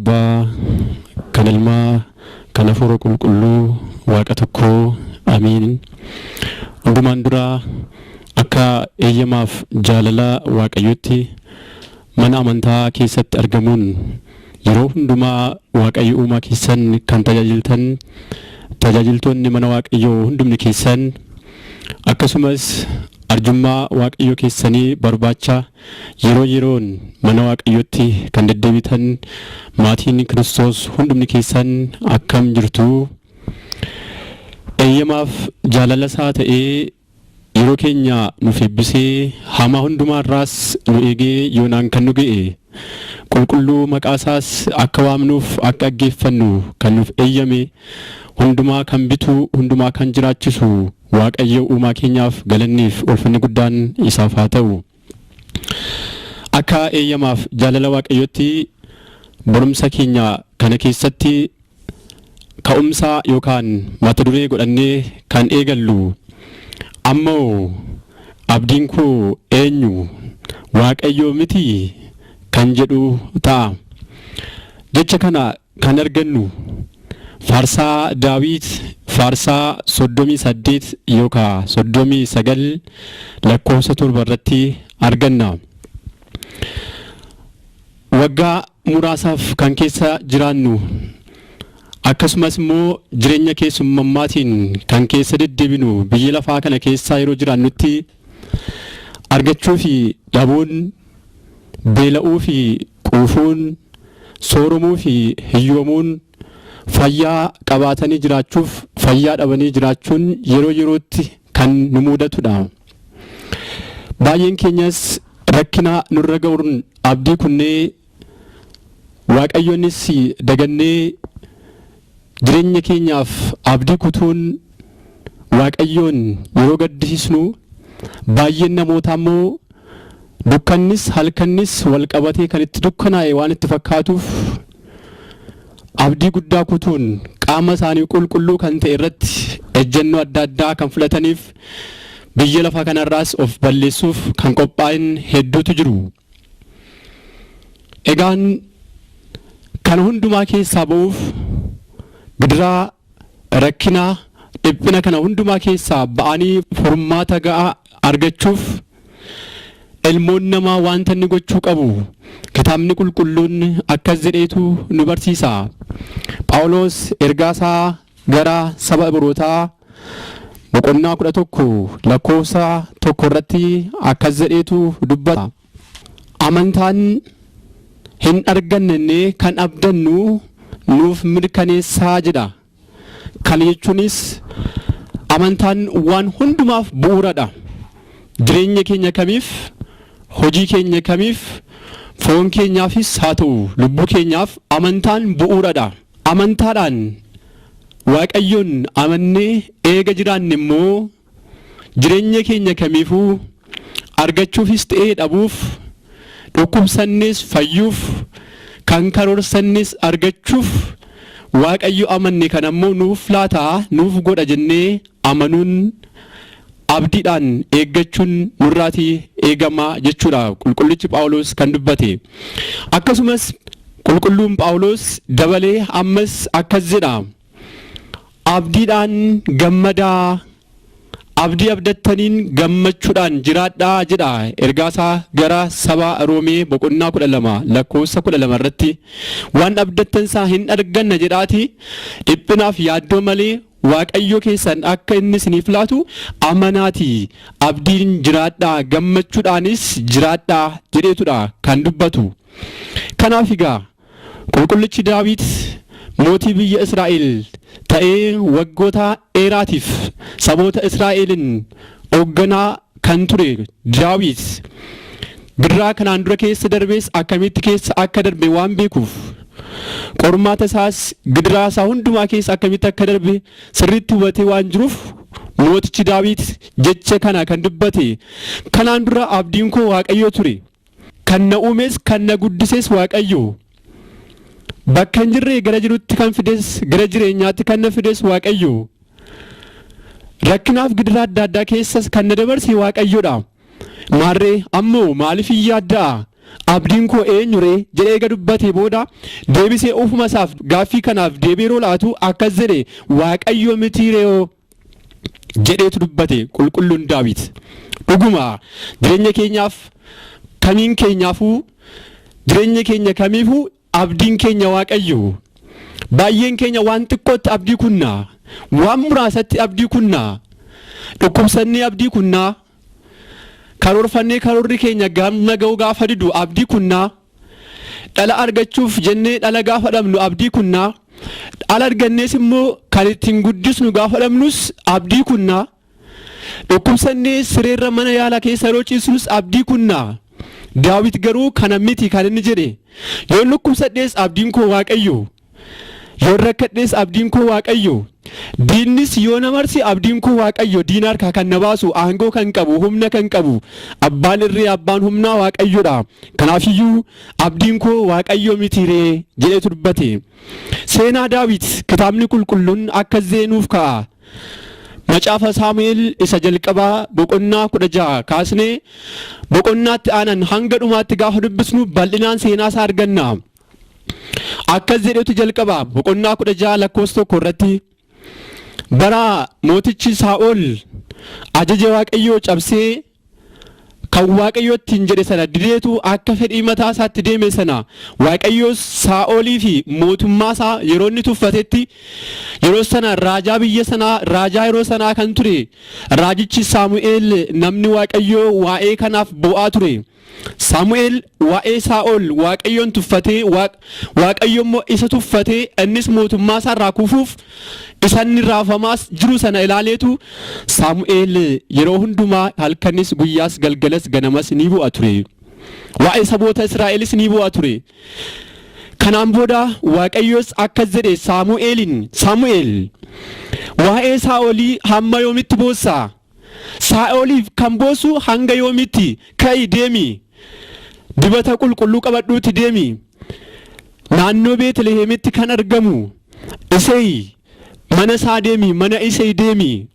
Abbaa, kan Ilmaa, kan Hafuura Qulqulluu, Waaqa tokkoo, Amiin. Hundumaan dura akka eeyyamaaf jaalala Waaqayyootti mana amantaa keessatti argamuun yeroo hundumaa Waaqayyo uumaa keessan kan tajaajiltan tajaajiltoonni mana Waaqayyoo hundumni keessan, akkasumas arjummaa Waaqayyoo keessanii barbaacha yeroo yeroon mana Waaqayyootti kan deddeebitan maatiin Kiristoos hundumni keessan akkam jirtu? Eeyyamaaf jaalala isaa ta'ee yeroo keenya nuuf eebbisee, hamaa hundumaa irraas nu eegee yoonaan kan nu ga'e, qulqulluu maqaa isaas akka waamnuuf akka dhaggeeffannu kan nuuf eeyyame, hundumaa kan bitu, hundumaa kan jiraachisu Waaqayyo uumaa keenyaaf galanniif ulfinni guddaan isaaf haa ta'u. Akka eeyyamaaf jaalala Waaqayyootti barumsa keenya kana keessatti ka'umsa yookaan mata duree godhannee kan eegallu "Ammoo abdiin koo eenyu? Waaqayyo miti?" kan jedhu ta'a. Jecha kana kan argannu Faarsaa Daawit Faarsaa 38 yookaan 39 lakkoofsa 7 irratti arganna. Waggaa muraasaaf kan keessa jiraannu, akkasumas immoo jireenya keessummammaatiin kan keessa deddeebinu biyya lafaa kana keessa yeroo jiraannutti, argachuu fi dhabuun, beela'uu fi quufuun, sooromuu fi hiyyoomuun, fayyaa qabaatanii jiraachuuf fayyaa dhabanii jiraachuun yeroo yerootti kan nu mudatudha. Baay'een keenyas rakkina nurra ga'uun abdii kunnee, Waaqayyoonnis dagannee, jireenya keenyaaf abdii kutuun Waaqayyoon yeroo gaddisiisnu, baay'een namootaa immoo dukkannis halkannis wal qabatee kan itti dukkanaa'e waan itti fakkaatuuf, abdii guddaa kutuun qaama isaanii qulqulluu kan ta'e irratti ejjennoo adda addaa kan fudhataniif, biyya lafaa kanarraas of balleessuuf kan qophaa'in hedduutu jiru. Egaan kana hundumaa keessaa ba'uuf, gidiraa, rakkina, dhiphina kana hundumaa keessaa ba'anii furmaata ga'aa argachuuf, ilmoon namaa wanta inni gochuu qabu Kitaabni Qulqulluun akkas jedheetu nu barsiisa. Phaawulos ergaasaa gara saba Ibrootaa boqonnaa 11 lakkoofsa 1 irratti akkas jedheetu dubbata. "Amantaan hin arganne kan abdannu nuuf mirkaneessaa," jedha. Kana jechuunis amantaan waan hundumaaf bu'uuradha. Jireenya keenya kamiif, hojii keenya kamiif, foon keenyaafis haa ta'u lubbuu keenyaaf amantaan bu'uuradha. Amantaadhaan Waaqayyoon amannee eega jiraanne immoo, jireenya keenya kamiifuu argachuufis ta'ee dhabuuf, dhukkubsannees fayyuuf, kan karoorsannes argachuuf, Waaqayyo amanne kan ammoo nuuf laataa, nuuf godha jennee amanuun, abdiidhaan eeggachuun nurraatii eegama jechuudha qulqullichi Phaawulos kan dubbate. Akkasumas qulqulluun Phaawulos dabalee ammas akkas jedha. "Abdiidhaan gammadaa, abdii abdattaniin gammachuudhaan jiraadhaa," jedha ergaasaa gara saba Roomee boqonnaa 12 lakkoofsa 12 irratti. "Waan abdattan isaa hin arganna jedhaati dhiphinaaf yaaddoo malee Waaqayyo keessan akka inni isiniif laatu amanaati abdiin jiraadhaa, gammachuudhaanis jiraadhaa," jedheetudha kan dubbatu. Kanaaf egaa qulqullichi Daawit mootii biyya Israa'el ta'ee waggoota dheeraatiif saboota Israa'elin hoogganaa kan ture Daawit, gidiraa kanaan dura keessa darbees akkamitti keessa akka darbe waan beekuuf, qormaata isaas gidiraa isaa hundumaa keessa akkamitti akka darbe sirriitti hubatee waan jiruuf, mootichi Daawit jecha kana kan dubbate. "Kanaan dura abdiin koo Waaqayyo ture. Kan na uumes kan na guddises Waaqayyo. Bakka hin jirree gara jirutti kan fides, gara jireenyaatti kan na fides Waaqayyo. Rakkinaaf gidiraa adda addaa keessas kan na dabarse Waaqayyodha. Maarree ammoo maaliif hin yaadda'a? Abdiin koo eenyu ree jedhee eega dubbatee booda deebisee ofuma isaaf gaaffii kanaaf deebii yeroo laatu akkas jedhe, Waaqayyo mitii ree'oo jedheetu dubbate qulqulluun Daawit. Dhuguma jireenya keenyaaf kamiin keenyaafuu, jireenya keenya kamiifuu abdiin keenya Waaqayyo. Baay'een keenya waan xiqqootti abdii kunna, waan muraasatti abdii kunna, dhukkubsannee abdii kunnaa, karoorfannee karoorri keenya galma ga'uu gaafa didu abdii kunnaa, dhala argachuuf jennee dhala gaafa dhabnu abdii kunnaa, dhala argannees immoo kan ittiin guddisnu gaafa dhabnus abdii kunnaa, dhukkubsannee sireerra mana yaala keessa yeroo ciisnus abdii kunnaa. Daawit garuu kana miti kan inni jedhe. Yoon dhukkubsadhees abdiin koo Waaqayyo. Yoon rakkadhees abdiin koo Waaqayyo. Diinnis yoo na marse abdiin koo Waaqayyo. Diina harkaa kan na baasu, aangoo kan qabu, humna kan qabu, abbaan irree, abbaan humnaa Waaqayyodha. Kanaafiyyuu abdiin koo Waaqayyo miti ree jedheetu dubbate. Seenaa Daawit kitaabni qulqulluun akkas jedhee nuuf kaa'a. Macaafa Saamu'eel isa jalqabaa boqonnaa 16 kaasnee boqonnaatti aanan hanga dhumaatti gaafa dubbisnu bal'inaan seenaa isaa arganna. Akkas jedhetu jalqaba boqonnaa 16 lakkoofsa 1 irratti: bara mootichi Saa'ol ajaja Waaqayyoo cabsee, kan Waaqayyo ittiin jedhe sana dideetu akka fedhii mataa isaatti deeme sana, Waaqayyos Saa'olii fi mootummaa isaa yeroo inni tuffatetti, yeroo sana raajaa biyya sanaa, raajaa yeroo sanaa kan ture raajichi Saamu'eel namni Waaqayyoo waa'ee kanaaf boo'aa ture. Saamu'eel waa'ee Saa'ol Waaqayyoon tuffatee, Waaqayyo immoo isa tuffatee, innis mootummaa isaa irraa kufuuf isa inni raafamaas jiru sana ilaaleetu Saamu'eel yeroo hundumaa halkanis guyyaas galgalas ganamas ni bu'a ture. Waa'ee saboota Israa'elis ni bu'a ture. Kanaan booda Waaqayyos akkas jedhe Saamu'eelin, Saamu'eel, waa'ee Saa'olii hamma yoomitti boossaa? Saa'oliif kan boossu hanga yoomitti? Ka'i deemi. Dibata qulqulluu qabadhuuti deemi. Naannoo Beetlihemitti kan argamu Isey mana isaa deemi, mana Isey deemi.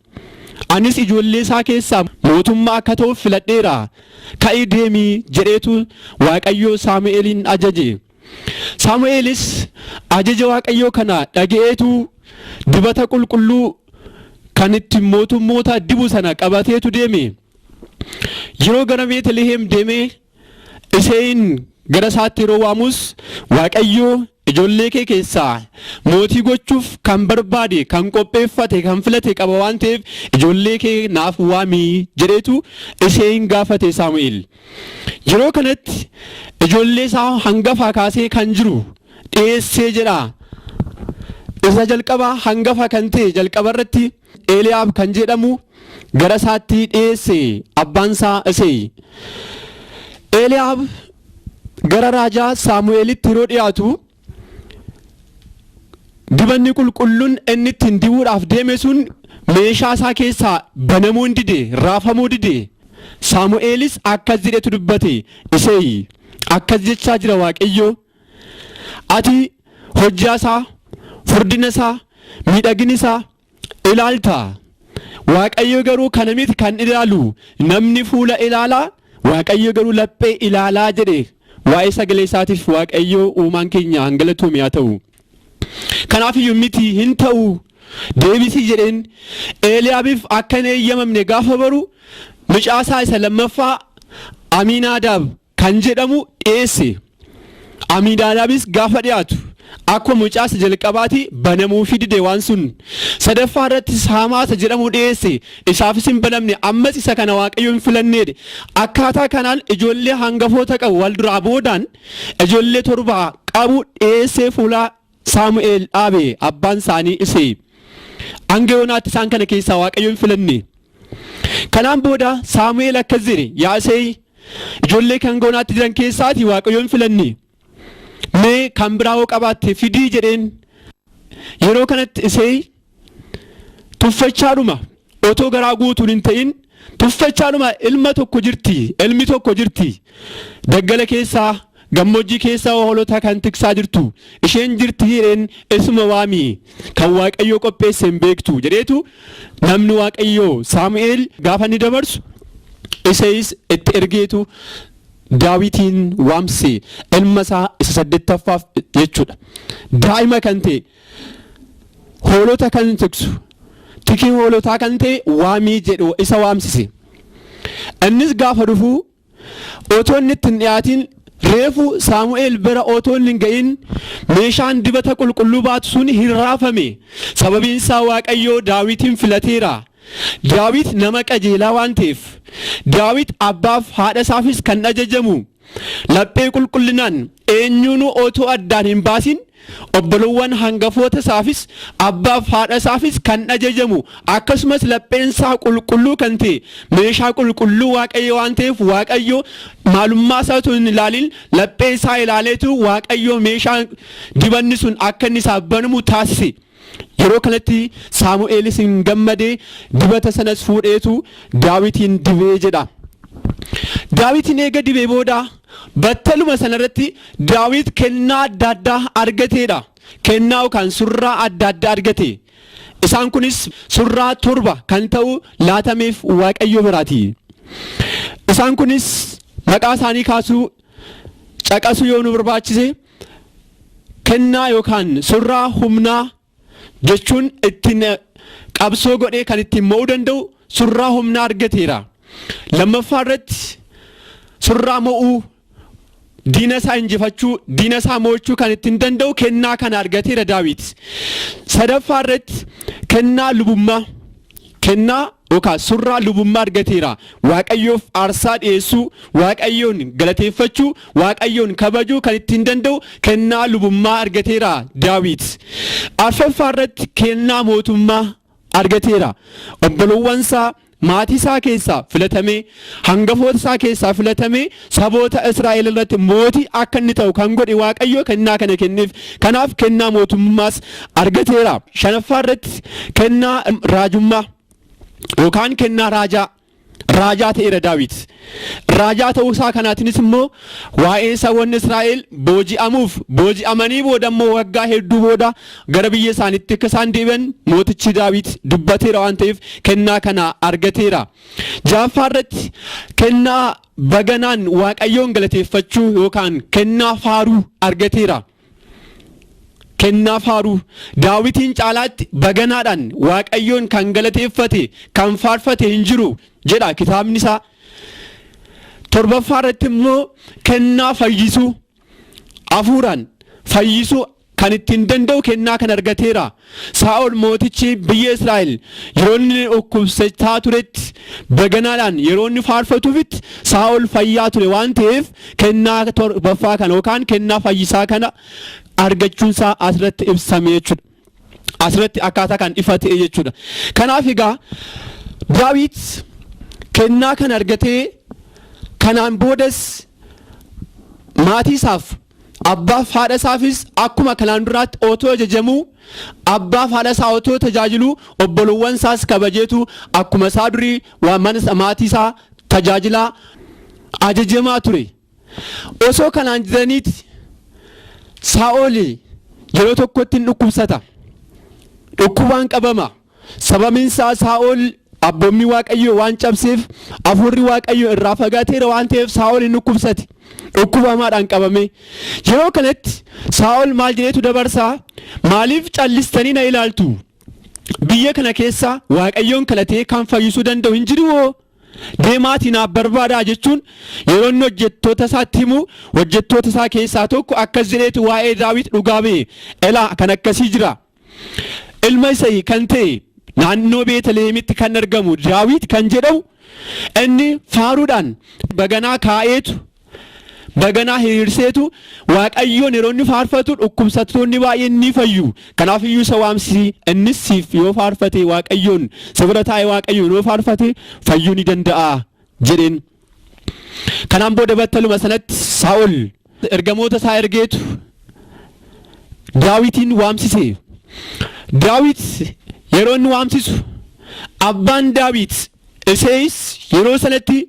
Anis ijoollee isaa keessaa mootummaa akka ta'uuf filadheera. Ka'i deemi jedheetu Waaqayyo Saamu'eelin ajaje. Saamu'eelis ajaja Waaqayyoo kana dhaga'eetu dibata qulqulluu kan ittiin mootummoota dibu sana qabateetu deeme. Yeroo gara Beetliheem deemee Iseeyin gara isaatti yeroo waamus, Waaqayyo ijoollee kee keessaa mootii gochuuf kan barbaade, kan qopheeffate, kan filate qaba waan ta'eef ijoollee kee naaf waami jedheetu Iseeyin gaafate Saamu'eel. Yeroo kanatti ijoollee isaa hangafaa kaasee kan jiru dhiyeessee jedha. Isa jalqabaa hangafa kan ta'e jalqaba irratti Eeliyaab kan jedhamu gara isaatti dhiyeesse abbaan isaa Isey. Eeliyaab gara raajaa Saamu'eelitti yeroo dhiyaatu dibanni qulqulluun inni ittiin dibuudhaaf deeme sun meeshaa isaa keessaa banamuu hin dide, raafamuu dide. Saamu'eelis akkas jedhetu dubbate, Isey, akkas jechaa jira Waaqayyo: Ati hojjaa isaa, furdina isaa, miidhagina isaa ilaalta. Waaqayyo garuu kana miti kan ilaalu. Namni fuula ilaalaa, Waaqayyo garuu laphee ilaalaa jedhe. Waa'ee sagalee isaatiif Waaqayyo uumaan keenya hangalatoome haa ta'u. Kanaaf iyyuu miti, hin ta'u, deebisii jedheen. Eeliyaabiif akka hin eeyyamamne gaafa baru mucaasaa isa lammaffaa Amiinaadaab kan jedhamu dhiyeesse. Amiinaadaabis gaafa dhiyaatu akkuma mucaa isa jalqabaati banamuufii dide waan sun. Sadaffaa irratti Saamaa isa jedhamu dhiyeesse, isaafis hin banamne. Ammas isa kana Waaqayyo hin filanneedhe. Akkaataa kanaan ijoollee hangafoota qabu wal duraa boodaan ijoollee 7 qabu dhiyeessee fuula Saamu'eel dhaabe abbaan isaanii Isee. Hanga yoonaatti isaan kana keessaa Waaqayyo hin filanne. Kanaan booda Saamu'eel akkas jedhe, yaa Isee, ijoollee kan goonaatti jiran keessaati Waaqayyo hin filanne. Mee kan biraa hoo qabaatte fidii jedheen. Yeroo kanatti Isee tuffachaadhuma, otoo garaa guutuun hin ta'in tuffachaadhuma, ilma tokko jirti, ilmi tokko jirti. Daggala keessaa, gammoojjii keessaa hoolota kan tiksaa jirtu isheen jirti jedheen, isuma waami, kan Waaqayyoo qopheesse hin beektu jedheetu namni Waaqayyoo Saamu'eel gaafa inni dabarsu Iseyis itti ergeetu Daawitiin waamsise, ilma isaa isa saddeettaffaaf jechuudha. Daa'ima kan ta'e, hoolota kan tiksu, tikii hoolotaa kan ta'e waamii jedhu isa waamsise. Innis gaafa dhufu, otoo inni itti hin dhiyaatin, reefu Saamu'eel bira otoo inni hin ga'in, meeshaan dibata qulqulluu baatu sun hin raafame. Sababiin isaa Waaqayyoo Daawitiin filateera. Daawit nama qajeelaa waan ta'eef, Daawit abbaaf haadha isaafis kan ajajamu, laphee qulqullinaan eenyuunuu otoo addaan hin baasin obbolowwan hangafoota isaafis abbaaf haadha isaafis kan ajajamu, akkasumas lapheen isaa qulqulluu kan ta'e, meeshaa qulqulluu Waaqayyo waan ta'eef, Waaqayyo maalummaa isaa otoo hin ilaalin laphee isaa ilaaleetu Waaqayyo meeshaa dibanni sun akka inni isaaf banamu taasise. Yeroo kanatti Saamu'eelis hin gammadee, dibata sanas fuudheetu Daawitiin dibee jedha. Daawitiin eega dibee booda battaluma sanarratti Daawit kennaa adda addaa argateedha. Kennaa yookaan surraa adda addaa argate. Isaan kunis surraa 7 kan ta'u laatameef Waaqayyo biraati. Isaan kunis maqaa isaanii kaasuu caqasuu yoo nu barbaachise, kennaa yookaan surraa humnaa jechuun ittiin qabsoo godhee kan ittiin mo'uu danda'u surraa humnaa argateera. Lammaffaa irratti surraa mo'uu, diina isaa injifachuu, diina isaa mo'achuu kan ittiin danda'u kennaa kana argateera Daawit. Sadaffaa irratti kennaa lubummaa, kennaa yookaan surraa lubummaa argateera. Waaqayyoof aarsaa dhiyeessuu, Waaqayyoon galateeffachuu, Waaqayyoon kabajuu kan ittiin danda'u kennaa lubummaa argateera Daawit. Arfaffaa irratti kennaa mootummaa argateera. Obbolowwan isaa, maatii isaa keessaa filatamee, hangafoota isaa keessaa filatamee, saboota Israa'el irratti mootii akka inni ta'u kan godhe Waaqayyo kennaa kana kenneef. Kanaaf kennaa mootummaas argateera. Shanaffaa irratti kennaa raajummaa yookaan kennaa raajaa. Raajaa ta'eera Daawit. Raajaa ta'uu isaa kanaatiinis immoo waa'een saboonni Israa'el booji'amuuf booji'amanii booda immoo waggaa hedduu booda gara biyya isaaniitti akka isaan deebi'an mootichi Daawit dubbateera waan ta'eef kennaa kana argateera. Ja'affaa irratti kennaa baganaan Waaqayyoon galateeffachuu yookaan kennaa faaruu argateera. Kennaa faaruu, Daawitiin caalaatti baganaadhaan Waaqayyoon kan galateeffate, kan faarfate hin jiru jedha kitaabni isaa. Torbaffaa irratti immoo kennaa fayyisuu, hafuuraan fayyisuu kan ittiin danda'u kennaa kan argateera. Saa'ol mootichi biyya Israa'el yeroo inni dhukkubsataa turetti baganaadhaan yeroo inni faarfatuufitti Saa'ol fayyaa ture waan ta'eef, kennaa torbaffaa kana yookaan kennaa fayyisaa kana argachuunsaa asirratti ibsame jechuudha. Asirratti akkaataa kan ifa ta'e jechuudha. Kanaaf egaa Daawit kennaa kana argatee, kanaan boodas maatii isaaf, abbaaf haadha isaafis akkuma kanaan duraatti otoo ajajamuu, abbaaf haadha isaa otoo tajaajiluu, obbolowwan isaas kabajeetu akkuma isaa durii waa mana maatii isaa tajaajilaa ajajamaa ture. Osoo kanaan jiraniiti Saa'ol yeroo tokkotti hin dhukkubsata. Dhukkubaan qabama. Sababiin isaa Saa'ol abboommii Waaqayyoo waan cabseef, hafuurri Waaqayyoo irraa fagaateera waan ta'eef, Saa'ol hin dhukkubsate. Dhukkuba hamaadhaan qabame. Yeroo kanatti Saa'ol maal jedheetu dabarsaa? "Maaliif callistanii na ilaaltu? Biyya kana keessa Waaqayyoon kadhatee kan fayyisuu danda'u hin jiruwoo? Deemaatii naaf barbaadaa" jechuun yeroo inni hojjettoota isaatti himu, hojjettoota isaa keessaa tokko akkas jedheetu waa'ee Daawit dhugaa ba'e: "Elaa, kan akkasii jira. Ilma Isayii kan ta'e, naannoo Beetalehemitti kan argamu Daawit kan jedhamu, inni faaruudhaan baganaa kaa'eetu, baganaa hiriirseetu Waaqayyoon yeroo inni faarfatu dhukkubsattoonni baay'een ni fayyu. Kanaaf iyyuu isa waamsisi, innis siif yoo faarfate, Waaqayyoon si bira taa'ee Waaqayyoon yoo faarfate fayyuu ni danda'a" jedheen. Kanaan booda battaluma sanatti Saa'ol ergamoota isaa ergeetu Daawitiin waamsise. Daawit yeroo inni waamsisu, abbaan Daawit Iseeyis yeroo sanatti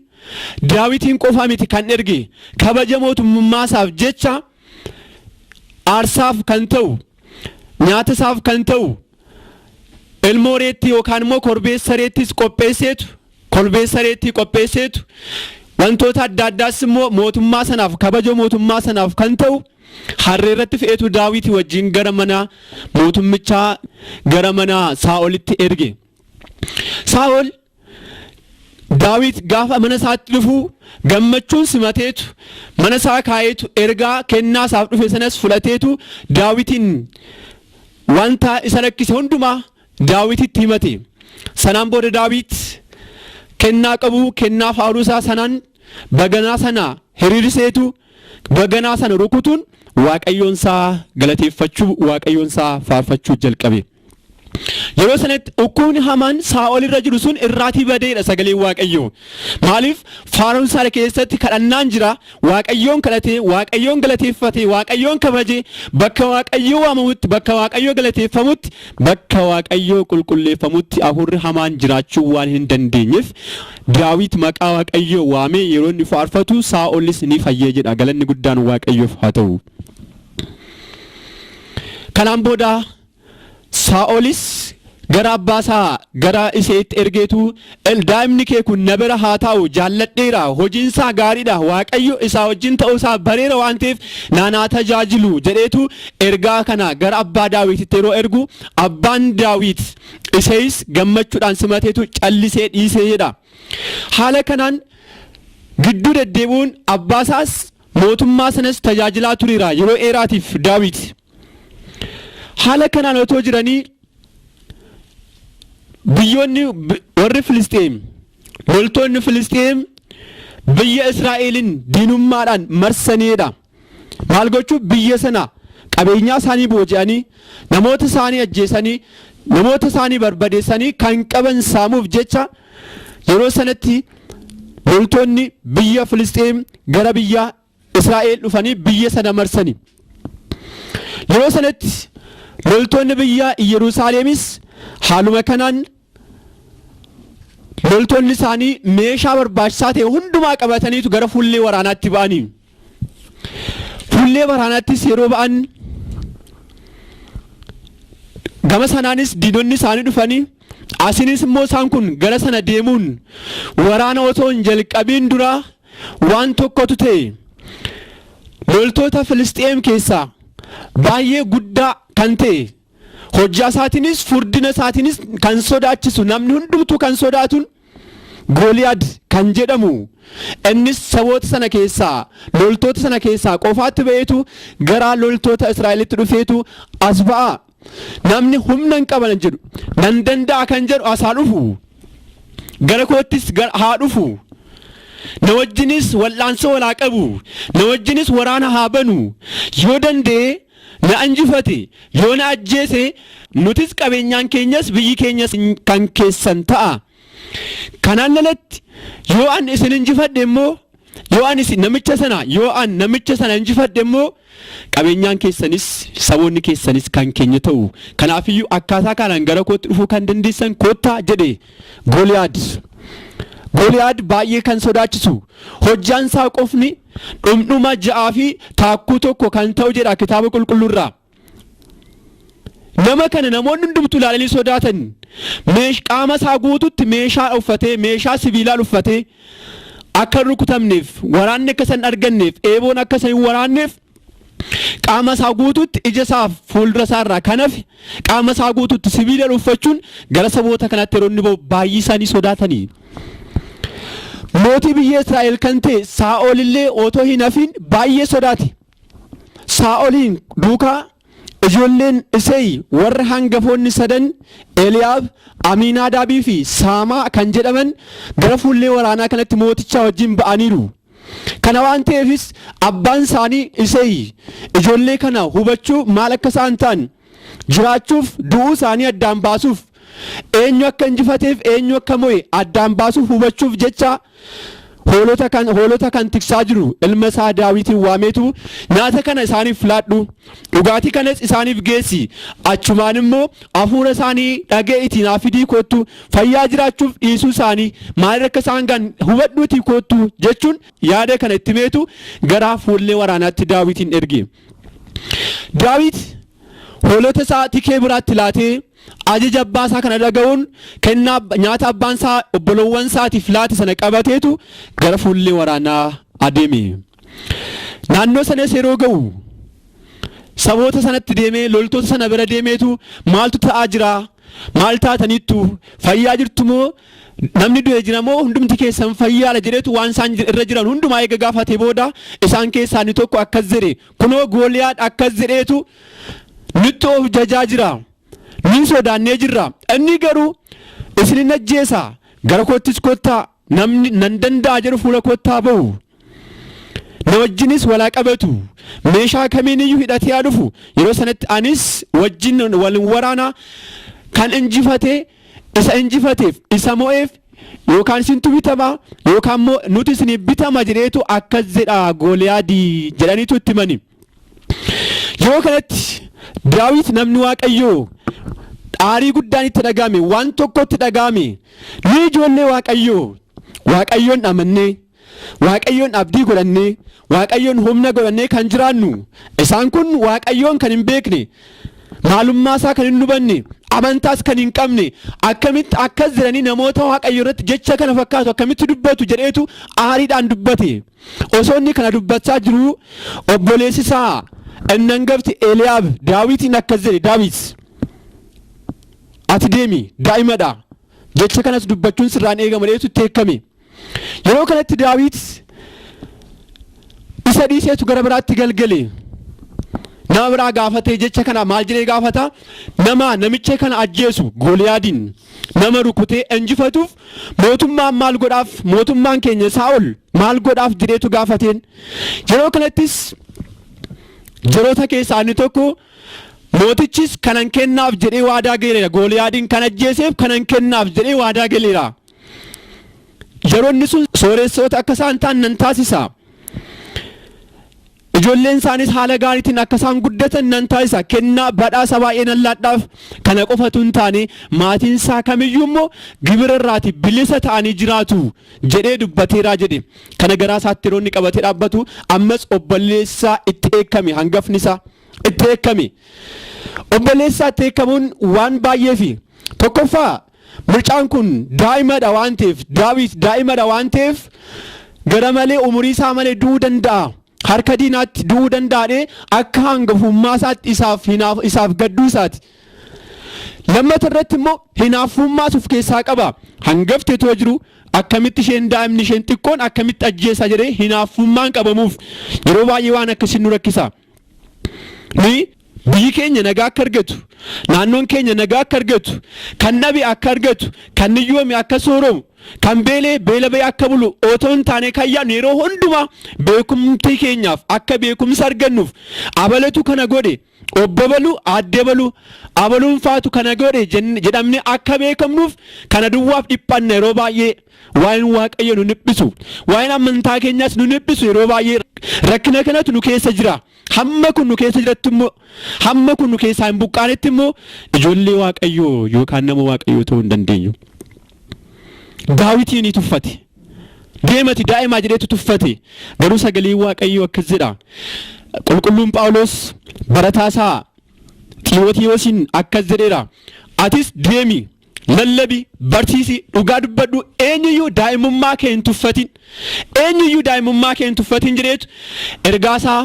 Daawitiin qofa miti kan erge, kabaja mootummaasaaf jecha aarsaaf kan ta'u, nyaata isaaf kan ta'u ilmoo reettii yookaan immoo korbeessa reettis qopheesseetu, korbeessa reettii qopheesseetu Wantoota adda addaas immoo mootummaa sanaaf, kabaja mootummaa sanaaf kan ta'u harree irratti fe'eetu Daawit wajjin gara mana mootummichaa, gara mana Saa'olitti erge. Saa'ol Daawit gaafa mana isaatti dhufu gammachuun simateetu, mana isaa kaa'eetu, ergaa kennaa isaaf dhufe sanas fudhateetu, Daawitiin wanta isa rakkise hundumaa Daawititti himate. Sanaan booda Daawit kennaa qabu, kennaa faaruu isaa sanaan baganaa sana hiriirseetu, baganaa sana rukutuun Waaqayyoonsaa galateeffachuu, Waaqayyoonsaa faarfachuu jalqabe. Yeroo sanatti dhukkubni hamaan Saa'ol irra jiru sun irraatii badeedha sagaleen Waaqayyoo. Maaliif? Faaruun sana keessatti kadhannaan jira. Waaqayyoon kadhatee, Waaqayyoon galateeffatee, Waaqayyoon kabajee, bakka Waaqayyoo waamamutti, bakka Waaqayyoo galateeffamutti, bakka Waaqayyoo qulqulleeffamutti hafuurri hamaan jiraachuu waan hin dandeenyeef, Daawit maqaa Waaqayyoo waamee yeroo inni faarfatu Saa'olis ni fayyee jedha. Galanni guddaan Waaqayyoof haa ta'u. Kanaan booda Saa'olis gara abbaa isaa, gara Iseetti ergeetu, "Daa'imni kee kun na bira haa taa'u, jaalladheera, hojiin isaa gaariidha, Waaqayyo isaa wajjin ta'uu isaa bareera waan ta'eef naanaa tajaajilu" jedheetu ergaa kana gara abbaa Daawititti yeroo ergu, abbaan Daawit Iseeyis gammachuudhaan simateetu callisee dhiisee jedha. Haala kanaan gidduu deddeebi'uun abbaa isaas mootummaa sanas tajaajilaa tureera yeroo dheeraatiif Daawit. Haala kanaan otoo jiranii biyyoonni warri Filisxeem, loltoonni Filisxeem biyya Israa'eliin diinummaadhaan marsaniidha. Maal gochuu? Biyya sana qabeenyaa isaanii booji'anii, namoota isaanii ajjeesanii, namoota isaanii barbadeessanii kan qaban saamuuf jecha yeroo sanatti loltoonni biyya Filisxeem gara biyya Israa'el dhufanii biyya sana marsani. Yeroo sanatti loltoonni biyya Yerusaalemis haaluma kanaan loltoonni isaanii meeshaa barbaachisaa ta'e hundumaa qabataniitu gara fuullee waraanaatti ba'anii. Fuullee waraanaattis yeroo ba'an, gama sanaanis diinonni isaanii dhufanii, asinis immoo isaan kun gara sana deemuun waraana otoo hin jalqabiin dura waan tokkotu ta'e. Loltoota Filisxeem keessaa baay'ee guddaa kan ta'e, hojjaa isaatiinis furdina isaatiinis kan sodaachisu, namni hundumtuu kan sodaatuun, Gooliyaad kan jedhamu, innis saboota sana keessaa, loltoota sana keessaa qofaatti ba'eetu gara loltoota Israa'elitti dhufeetu, "As ba'a, namni humna hin qaban jedhu, nan danda'a kan jedhu as haa dhufu, gara koottis haa dhufu, na wajjinis wal'aansoo walaa qabu, na wajjinis waraana haa banu. Yoo danda'e na injifate, yoo na ajjeese, nutis qabeenyaan keenyas biyyi keenyas kan keessan ta'a. Kanaan alatti yoo an isin injifadhe immoo, yoo an namicha sana injifadhe immoo, qabeenyaan keessanis saboonni keessanis kan keenya ta'u. Kanaafiyyuu akkaataa kanaan gara kootti dhufuu kan dandeessan koottaa" jedhe Gooliyaad. Gooliyaad baay'ee kan sodaachisu, hojjaan isaa qofni dhumdhuma 6 fi taakkuu 1 kan ta'u jedha kitaaba qulqulluurraa. Nama kana namoonni hundumtuu ilaalanii sodaatan. Qaama isaa guututti meeshaa uffatee, meeshaa sibiilaa uffatee, akka hin rukutamneef, waraanni akka isa hin arganneef, eeboon akka isa hin waraanneef, qaama isaa guututti, ija isaa fuuldura isaa irraa kan hafe qaama isaa guututti sibiila uffachuun gara saboota kanatti yeroo inni ba'u baay'ee isaanii sodaatanii. Mootii biyya Israa'el kan ta'e Saa'ol illee otoo hin hafin baay'ee sodaate. Saa'oliin duukaa ijoolleen Iseey warra hangafoonni sadan, Eliyaab, Amiinaadaabii fi Saamaa kan jedhaman, gara fuullee waraanaa kanatti mootichaa wajjin ba'aniiru. Kana waan ta'eefis abbaan isaanii Iseey ijoollee kana hubachuu, maal akka isaan ta'an, jiraachuuf du'uu isaanii addaan baasuuf, eenyu akka injifateef eenyu akka mo'e addaan baasuuf, hubachuuf jecha hoolota kan tiksaa jiru ilma isaa Daawitiin waameetu, "Nyaata kana isaaniif laadhu, dhugaatii kanas isaaniif geessi, achumaan immoo hafuura isaanii dhaga'iitii naa fidii koottu, fayyaa jiraachuuf dhiisuu isaanii, maal akka isaan gan hubadhuutii koottu" jechuun yaada kana itti meetu gara fuullee waraanaatti Daawitiin erge. Daawit Hoolota isaa tikee biraatti laatee, ajaja abbaa isaa kana dhaga'uun, kennaa nyaata abbaan isaa obboloowwan isaatiif laate sana qabateetu gara fuullee waraanaa adeeme. Naannoo sanas yeroo ga'u, saboota sanatti deemee, loltoota sana bira deemeetu, "Maaltu ta'aa jira? Maal taataniittu? Fayyaa jirtu moo? Namni du'e jira moo hundumti keessan fayyaadha?" jedheetu waan isaan irra jiran hundumaa eega gaafatee booda, isaan keessaa inni tokko akkas jedhe: "Kunoo, Gooliyaad akkas jedheetu nutti of jajaa jira. Ni sodaannee jirra. Inni garuu isin hin ajjeesa. Gara koottis kottaa. Namni nan danda'a jedhu fuula kottaa ba'u. Na wajjinis walaa qabatu. Meeshaa kamiin iyyuu hidhatee haa dhufu. Yeroo sanatti anis wajjin wal waraana. Kan injifate, isa injifateef, isa mo'eef, yookaan isintu bitama yookaan immoo nuti isiniif bitama jedheetu akkas jedha Gooliyaadii" jedhaniitu itti himani. Yeroo kanatti Daawit namni Waaqayyoo aarii guddaan itti dhaga'ame, waan tokkotti dhaga'ame. Nu ijoollee Waaqayyoo, Waaqayyoon amannee, Waaqayyoon abdii godhannee, Waaqayyoon humna godhannee kan jiraannu, isaan kun Waaqayyoon kan hin beekne, maalummaa isaa kan hin hubanne, amantaas kan hin qabne, akkamitti akkas jedhanii namoota Waaqayyo irratti jecha kana fakkaatu akkamitti dubbatu jedheetu aariidhaan dubbate. Osoo inni kana dubbachaa jiru, obboleessi isaa inni hangafti Eliyaab Daawitiin akkas jedhe: "Daawit, ati deemi, daa'imadha, jecha kanas dubbachuun sirraan eegama" jedheetu itti eekkame. Yeroo kanatti Daawit isa dhiiseetu gara biraatti galgale. Nama biraa gaafatee, jecha kana maal jedhee gaafata? Nama namicha kana ajjeesu, Gooliyaadiin nama rukutee injifatuuf, mootummaan maal godhaaf? Mootummaan keenya Saa'ol maal godhaaf jedheetu gaafateen. Yeroo kanattis jeroota keessaa inni tokko, "Mootichis kanan kennaaf jedhee waadaa galeera. Gooliyaadiin kan ajjeeseef kanan kennaaf jedhee waadaa galeera. Yeroo inni sun sooressoota akka isaan ta'an nan taasisa. Ijoolleen isaanis haala gaariitiin akka isaan guddatan nan taasisa. Kennaa badhaasa baay'ee nan laadhaaf. Kana qofatu hin taane, maatiin isaa kamiyyuu immoo gibira irraati bilisa ta'anii jiraatu jedhee dubbateeraa" jedhe. Kana garaa isaatti yeroo inni qabatee dhaabbatu, ammas obboleessaa itti eekkame, hangafni isaa itti eekkame. Obboleessaa itti eekkamuun waan baay'eefi. Tokkoffaa, mucaan kun daa'imadha waan ta'eef, Daawit daa'imadha waan ta'eef, gara malee umurii isaa malee du'uu danda'a. Harka diinaatti du'uu danda'adhee akka hangafummaa isaatti isaaf hinaaf isaaf gadduu isaati. Lammata irratti immoo hinaaffummaas of keessaa qaba. Hangafti otoo jiru akkamitti isheen daa'imni isheen xiqqoon akkamitti ajjeesa jedhee hinaaffummaan qabamuuf, yeroo baay'ee waan akkasii nu rakkisa. Nuyi biyyi keenya nagaa akka argatu, naannoon keenya nagaa akka argatu, kan dhabe akka argatu, kan hiyyoome akka sooromu, kan beelee beela ba'e akka bulu otoo hin taane, kan yaadnu yeroo hundumaa beekumtii keenyaaf akka beekumsa argannuuf, abalatu kana godhe, obbo balu, aadde balu, abaluun faatu kana godhe jedhamne akka beekamnuuf, kana duwwaaf dhiphanna yeroo baay'ee. Waa'een Waaqayyo nu dhiphisu, waa'een amantaa keenyaas nu dhiphisu yeroo baay'ee. Rakkina kanatu nu keessa jira. Hamma kun nu keessa jiratti immoo, hamma kun nu keessaa hin buqqaanetti immoo, ijoollee Waaqayyoo yookaan nama Waaqayyoo ta'uu hin dandeenyu. Daawitiin ni tuffate. "Deemati daa'imaa" jedheetu tuffate. Garuu sagaleen Waaqayyoo akkas jedha. Qulqulluun Phaawulos barataasaa Xiimotewosiin akkas jedheera: "Atis deemi, lallabi, barsiisi, dhugaa dubbadhu, eenyuyyuu daa'imummaa kee hin tuffatin. Eenyuyyuu daa'imummaa kee hin tuffatin" jedheetu ergaasaa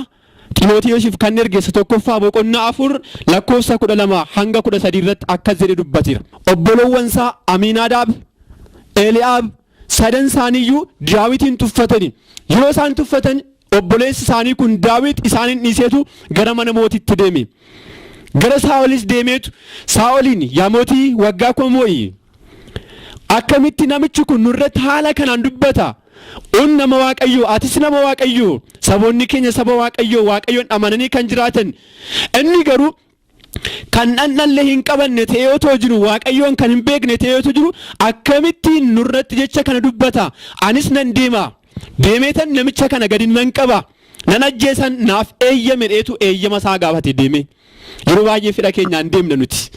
Xiimotewosiif kan ergeesse 1ffaa boqonnaa 4 lakkoofsa 12 hanga 13 irratti akkas jedhe dubbateera. Obboloowwansaa Amiinaadaab, Eli'aab sadan isaaniiyyuu Daawitiin tuffatani. Yeroo isaan tuffatan, obboleessi isaanii kun Daawit isaaniin dhiiseetu gara mana mootiitti deeme. Gara Saa'olis deemeetu Saa'oliin, "Yaa mootii, waggaa 1000 moo'i. Akkamitti namichi kun nurratti haala kanaan dubbata? Un nama Waaqayyoo, atis nama Waaqayyoo, saboonni keenya saba Waaqayyoo, Waaqayyoon amananii kan jiraatan. Inni garuu kan dhandhallee hin qabanne ta'ee otoo jiru, Waaqayyoon kan hin beekne ta'ee otoo jiru, akkamittiin nurratti jecha kana dubbata? Anis nan deema. Deemeetan namicha kana gadi nan qaba. Nan ajjeesan, naaf eeyyame" dheetu eeyyama isaa gaafate deeme. Yeroo baay'ee fedha keenyaan deemna nuti.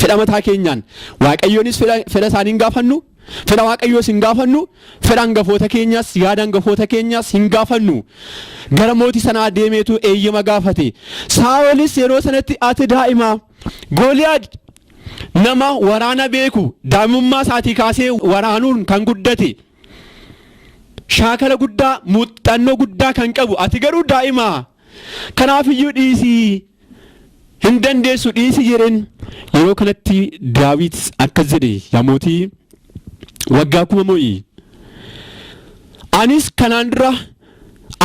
Fedha mataa keenyaan. Waaqayyoonis fedha isaanii hin gaafannu. Fedha Waaqayyoos hin gaafannu, fedha hangafoota keenyas, yaada hangafoota keenyas hin gaafannu. Gara mootii sanaa deemeetu eeyyama gaafate. Saa'olis yeroo sanatti, "Ati daa'ima, Gooliyaad nama waraana beeku, daa'imummaa isaatii kaasee waraanuun kan guddate, shaakala guddaa, muuxannoo guddaa kan qabu, ati garuu daa'ima, kanaaf iyyuu dhiisii, hin dandeessu, dhiisi," jedheen. Yeroo kanatti Daawit akkas jedhe: "Yaa mootii, waggaa 1000 mo'i. Anis kanaan dura,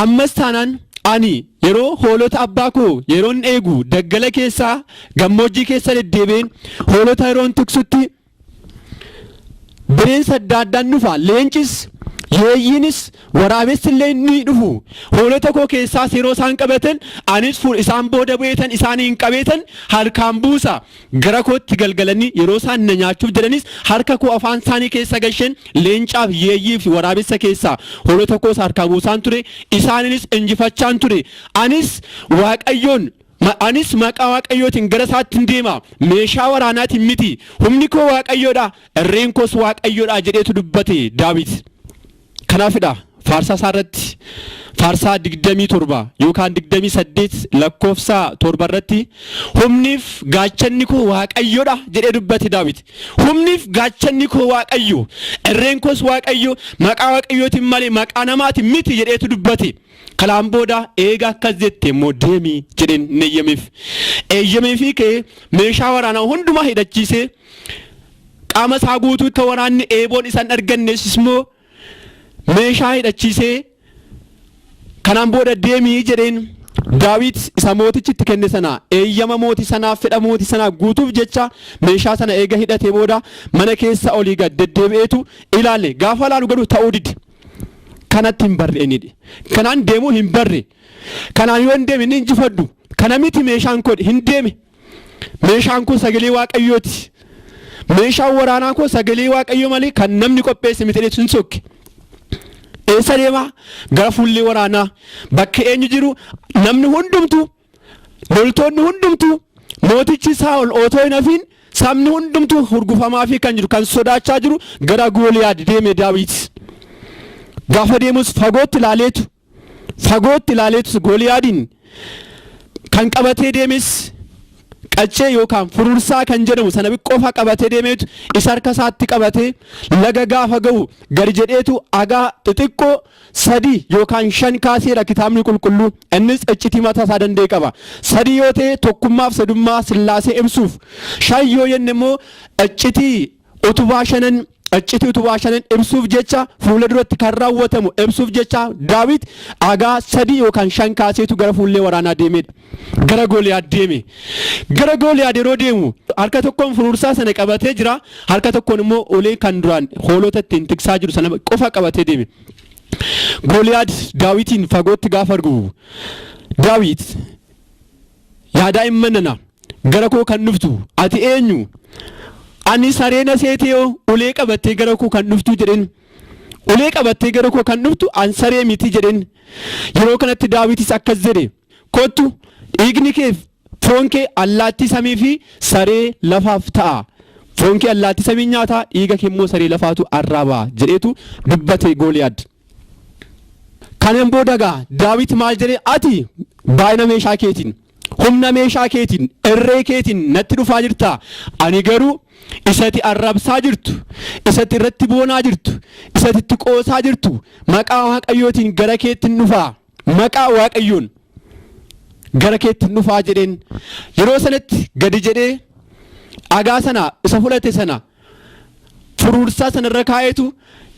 ammas taanaan, ani yeroo hoolota abbaa koo yeroon eegu, daggala keessaa, gammoojjii keessa deddeebi'een hoolota yeroon tiksutti, bineensa adda addaan dhufa. Leencis, yeeyyiinis, waraabessi illee ni dhufu. Hoolota koo keessaas yeroo isaan qabatan, anis isaan booda bu'eetan isaaniin qabeetan harkaan buusa. Gara kootti galgalanii yeroo isaan na nyaachuuf jedhanis, harka koo afaan isaanii keessa gasheen leencaaf, yeeyyii fi waraabessa keessaa hoolota koos harkaan buusaan ture, isaaniinis injifachaan ture. Anis Waaqayyoon, anis maqaa Waaqayyootiin gara isaatti hin deema. Meeshaa waraanaatiin miti. Humni koo Waaqayyoodha, irreen koos Waaqayyoodha," jedheetu dubbate Daawit. Kanaafidha faarsaa isaa irratti, faarsaa 27 yookaan 28 lakkoofsa 7 irratti, "Humniif gaachanni koo Waaqayyoodha," jedhee dubbate Daawit. Humniif gaachanni koo Waaqayyo, irreen koos Waaqayyo, maqaa Waaqayyootiin malee maqaa namaatiin miti jedheetu dubbate. Kanaan booda, "Eega akkas jette immoo deemi," jedheen hin eeyyameef. Eeyyameefii ka'ee meeshaa waraanaa hundumaa hidhachiisee, qaama isaa guutuu akka waraanni eeboon isaan argannes immoo meeshaa hidhachiisee, kanaan booda "Deemii," jedheen. Daawit isa mootichi itti kenne sana, eeyyama mootii sanaaf, fedha mootii sanaa guutuuf jecha meeshaa sana eega hidhatee booda, mana keessa olii gad deddeebi'eetu ilaale. Gaafa ilaalu garuu ta'uu dide. Kanatti hin barre inni. Kanaan deemuu hin barre. Kanaan yoo hin deeme hin injifadhu. Kana miti meeshaan koo, hin deeme. Meeshaan koo sagalee Waaqayyooti. Meeshaan waraanaa koo sagalee Waaqayyoo malee kan namni qopheesse miti jedheetu hin sokke. Eessa deemaa? Gara fuullee waraanaa. Bakka eenyu jiru? Namni hundumtu, loltoonni hundumtu, mootichi Saa'ol otoo hin hafiin, sabni hundumtu hurgufamaa fi kan jiru, kan sodaachaa jiru, gara Gooliyaad deeme Daawit. Gaafa deemus fagootti ilaaleetu Gooliyaadiin kan qabatee deemes qaccee yookaan furursaa kan jedhamu sana qofa qabatee deemeetu, isa harka isaatti qabatee laga gaafa ga'u, gadi jedheetu dhagaa xixiqqoo sadii yookaan shan kaaseera Kitaabni Qulqulluu. Innis iccitii mataa isaa danda'e qaba. Sadii yoo ta'e tokkummaaf sadummaa Sillaasee ibsuuf, shan yoo jenne immoo iccitii utubaa shanan ibsuuf jecha, fuula duratti kan raawwatamu ibsuuf jecha, Daawit dhagaa sadii yookaan shan kaaseetu gara fuullee waraanaa deemedha. Gara Gooliyaad deeme. Gara Gooliyaad yeroo deemu harka tokkoon furursaa sana qabatee jira. Harka tokkoon immoo ulee kan duraan hoolota ittiin tiksaa jiru sana qofa qabatee deeme. Gooliyaad Daawitiin fagootti gaafa argu, "Daawit, yaa daa'imman nana, gara koo kan dhuftu ati eenyu? Ani saree na seetee ulee qabattee gara koo kan dhuftu?" jedheen. "Ulee qabattee gara koo kan dhuftu an saree miti," jedheen. Yeroo kanatti Daawitis akkas jedhe: "Kottu, dhiigni kee, foon kee allaattii samii fi saree lafaaf ta'a. Foon kee allaattii samii nyaataa, dhiiga kee immoo saree lafaatu arraabaa," jedheetu dubbate Gooliyaad. Kanan booda gaa Daawit maal jedhee? "Ati baay'ina meeshaa keetiin, humna meeshaa keetiin, irree keetiin natti dhufaa jirta. Ani garuu isati arrabsaa jirtu, isatti irratti boonaa jirtu, isatti itti qoosaa jirtu, maqaa Waaqayyootiin gara keettiin dhufaa. Maqaa Waaqayyoon gara keettiin dhufaa," jedheen. Yeroo sanatti gadi jedhee dhagaa sana isa fudhate sana furuursaa sana irra kaa'eetu,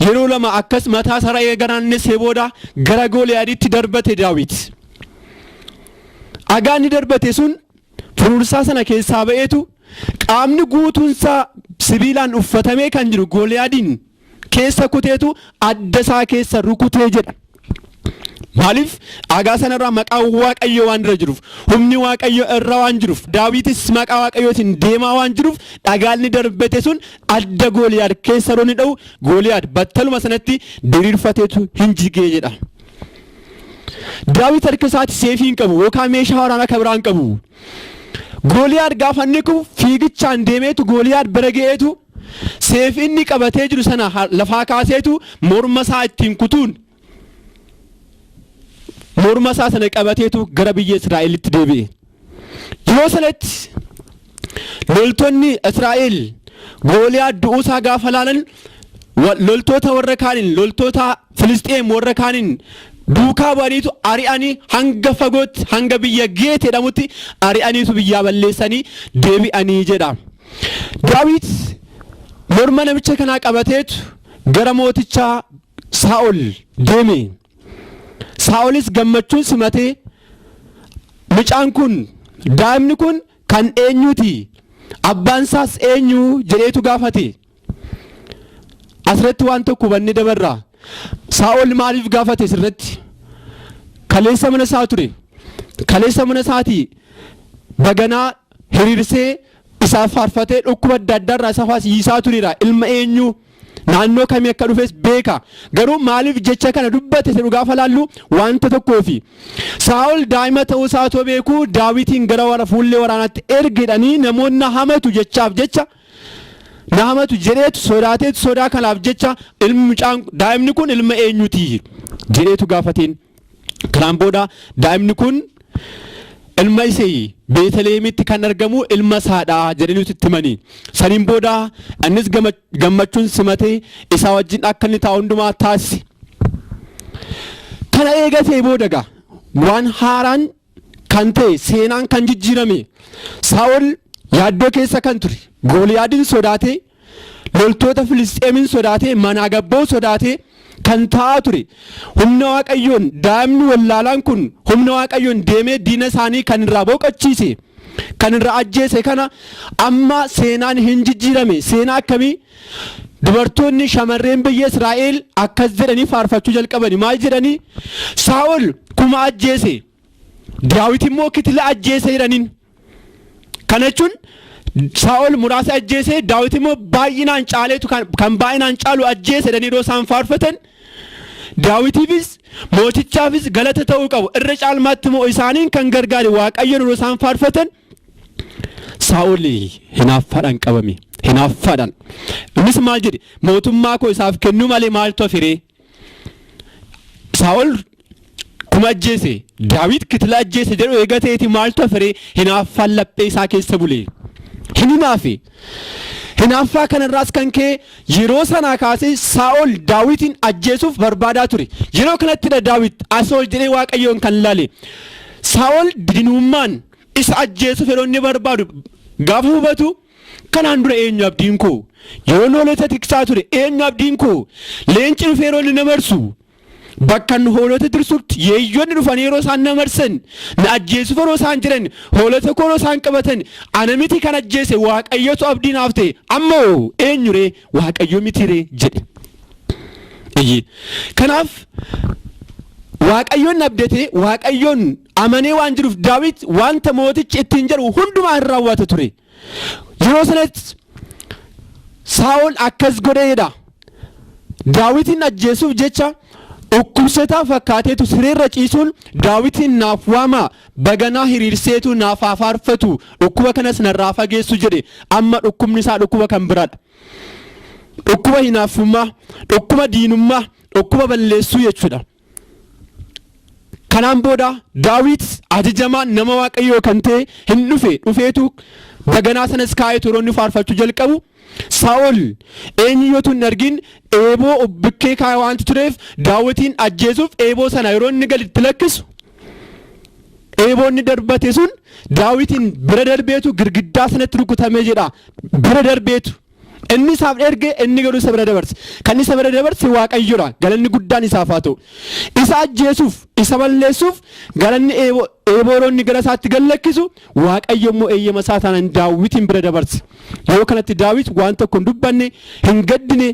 yeroo lama akkas mataa isaa eega naannessee booda gara Gooliyaaditti darbate Daawit. Dhagaan inni darbate sun furuursaa sana keessaa ba'eetu, qaamni guutuunsaa sibiilaan uffatamee kan jiru Gooliyaadiin keessa kuteetu adda isaa keessa rukutee jedha. Maaliif? Dhagaa sanarraa maqaan Waaqayyoo waan irra jiruuf, humni Waaqayyoo irra waan jiruuf, Daawitis maqaa Waaqayyootiin deemaa waan jiruuf, dhagaan inni darbate sun adda Gooliyaad keessa yeroo inni dha'u, Gooliyaad battaluma sanatti diriirfateetu hin jigee jedha. Daawit harka isaatti seefii hin qabu yookaan meeshaa waraanaa kan biraa hin qabu. Gooliyaad gaafa inni kufu fiigichaan deemeetu Gooliyaad bira ga'eetu Seef inni qabatee jiru sana lafaa kaaseetu morma isaa ittiin kutuun morma isaa sana qabateetu gara biyya Israa'elitti deebi'e. Yeroo sanatti loltoonni Israa'el Gooliyaad du'uusaa gaafa laalan, loltoota warra kaaniin, loltoota Filisxeem warra kaaniin duukaa bu'aniitu ari'anii hanga fagootti, hanga biyya Geet jedhamutti ari'aniitu biyyaa balleessanii deebi'anii jedha. Daawit morma namicha kanaa qabateetu gara mootichaa Saa'ol deeme. Saa'olis gammachuun simatee, "Mucaan kun, daa'imni kun kan eenyuuti? Abbaan isaas eenyu?" jedheetu gaafate. Asirratti waan tokko hubanne dabarra. Saa'ol maaliif gaafate asirratti? Kaleessa mana isaa ture. Kaleessa mana isaatii baganaa hiriirsee isaaf faarfatee dhukkuba adda addaarraa isa fayyisaa tureera. Ilma eenyu, naannoo kamii akka dhufes beeka. Garuu maaliif jecha kana dubbate jedhu gaafa laallu, wanta tokkoofi. Saa'ol daa'ima ta'uu isaa otoo beekuu Daawitiin gara wara fuullee waraanaatti ergedhanii namoonni na hamatu jechaaf jecha na hamatu jedheetu sodaateetu, sodaa kanaaf jecha ilmi mucaan daa'imni kun ilma eenyuti jedheetu gaafateen. Kanaan booda daa'imni kun ilma Isee Beetaleemitti kan argamu ilma isaadha jedhanii itti himanii. Saniin booda innis gammachuun simatee isaa wajjin akka inni taa'u hundumaa taasise. Kana eegatee booda gaa waan haaraan kan ta'e, seenaan kan jijjiirame, Saa'ol yaaddoo keessa kan ture, Gooliyaadin sodaatee, loltoota Filisxeemin sodaatee, manaa gabboo sodaatee kan taa'aa ture, humna Waaqayyoon daa'imni wallaalaan kun humna Waaqayyoon deemee diina isaanii kan irraa boqochiise, kan irraa ajjeese kana amma seenaan hin jijjiirame. Seenaa akkamii? Dubartoonni shamarreen biyya Israa'el akkas jedhanii faarfachuu jalqabani. Maal jedhanii? "Saa'ol 1000 ajjeese, Daawit immoo kitila ajjeese" jedhaniin. Kana jechuun Saa'ol muraasa ajjeese, Daawit immoo baay'inaan caaleetu kan baay'inaan caalu ajjeese jedhanii yeroo isaan faarfatan, Daawitiifis mootichaafis galata ta'uu qabu. Irra caalmaatti immoo isaaniin kan gargaare Waaqayyoon yeroo isaan faarfatan, Saa'ol hinaaffaadhaan qabame. Hinaaffaadhaan. Innis maal jedhe? "Mootummaa koo isaaf kennuu malee maaltu hafiree? Saa'ol 1000 ajjeese, Daawit kitila ajjeese jedhu eegateeti maaltu hafiree?" Hinaaffaan laphee isaa keessa bule. Hin hinaafe. Hinaaffaa kanarraas kan ka'e yeroo sanaa kaasee Saa'ol Daawitiin ajjeesuuf barbaadaa ture. Yeroo kanattidha Daawit asii jedhee Waaqayyoon kan laale. Saa'ol diinummaan isa ajjeesuuf yeroo inni barbaadu gaafa hubatu, "Kanaan dura eenyu abdiin koo? Yeroo hoolota tiksaa ture eenyu abdiin koo? Leenci dhufee yeroo inni na marsu, bakka inni hoolota tiksutti yeeyyoonni dhufanii yeroo isaan na marsan, na ajjeesuuf yeroo isaan jiran, hoolota koo yeroo isaan qabatan, ana miti kan ajjeese, Waaqayyotu abdii naaf ta'e. Ammoo eenyu ree? Waaqayyo miti ree?" jedhe. Iyyi. Kanaaf Waaqayyoon abdatee, Waaqayyoon amanee waan jiruuf Daawit wanta mootichi ittiin jedhu hundumaa hin raawwata ture. Yeroo sanatti Saa'ol akkas godheedha. Daawitin ajjeesuuf jecha dhukkubsataa fakkaateetu sireerra ciisuun, "Daawitin naaf waamaa, baganaa hiriirseetu naaf haa faarfatu, dhukkuba kanas narraa fageessu" jedhe. Amma dhukkubni isaa dhukkuba kan biraadha. Dhukkuba hinaaffummaa, dhukkuba diinummaa, dhukkuba balleessuu jechuudha. Kanaan booda Daawit ajajamaan nama Waaqayyoo kan ta'e hin dhufe. Dhufeetu baganaa sanas kaa'eetu yeroo inni faarfachuu jalqabu, Saa'ol eenyuyyootu hin argin eeboo bukkee kaa'ee waanti tureef, Daawitiin ajjeesuuf eeboo sana yeroo inni gaditti lakkisu, eeboo inni darbate sun Daawitiin bira darbeetu girgiddaa sanatti rukutamee jedha. Bira darbeetu inni isaaf erge, inni garuu isa bira dabarse. Kan isa bira dabarse Waaqayyoodha. Galanni guddaan isaaf haa ta'u. Isa ajjeesuuf, isa balleessuuf galanni eeboo yeroo inni gara isaatti gad lakkisu, Waaqayyo immoo eeyyama isaa taanaan Daawitiin bira dabarse. Yeroo kanatti Daawit waan tokko hin dubbanne, hin gaddine,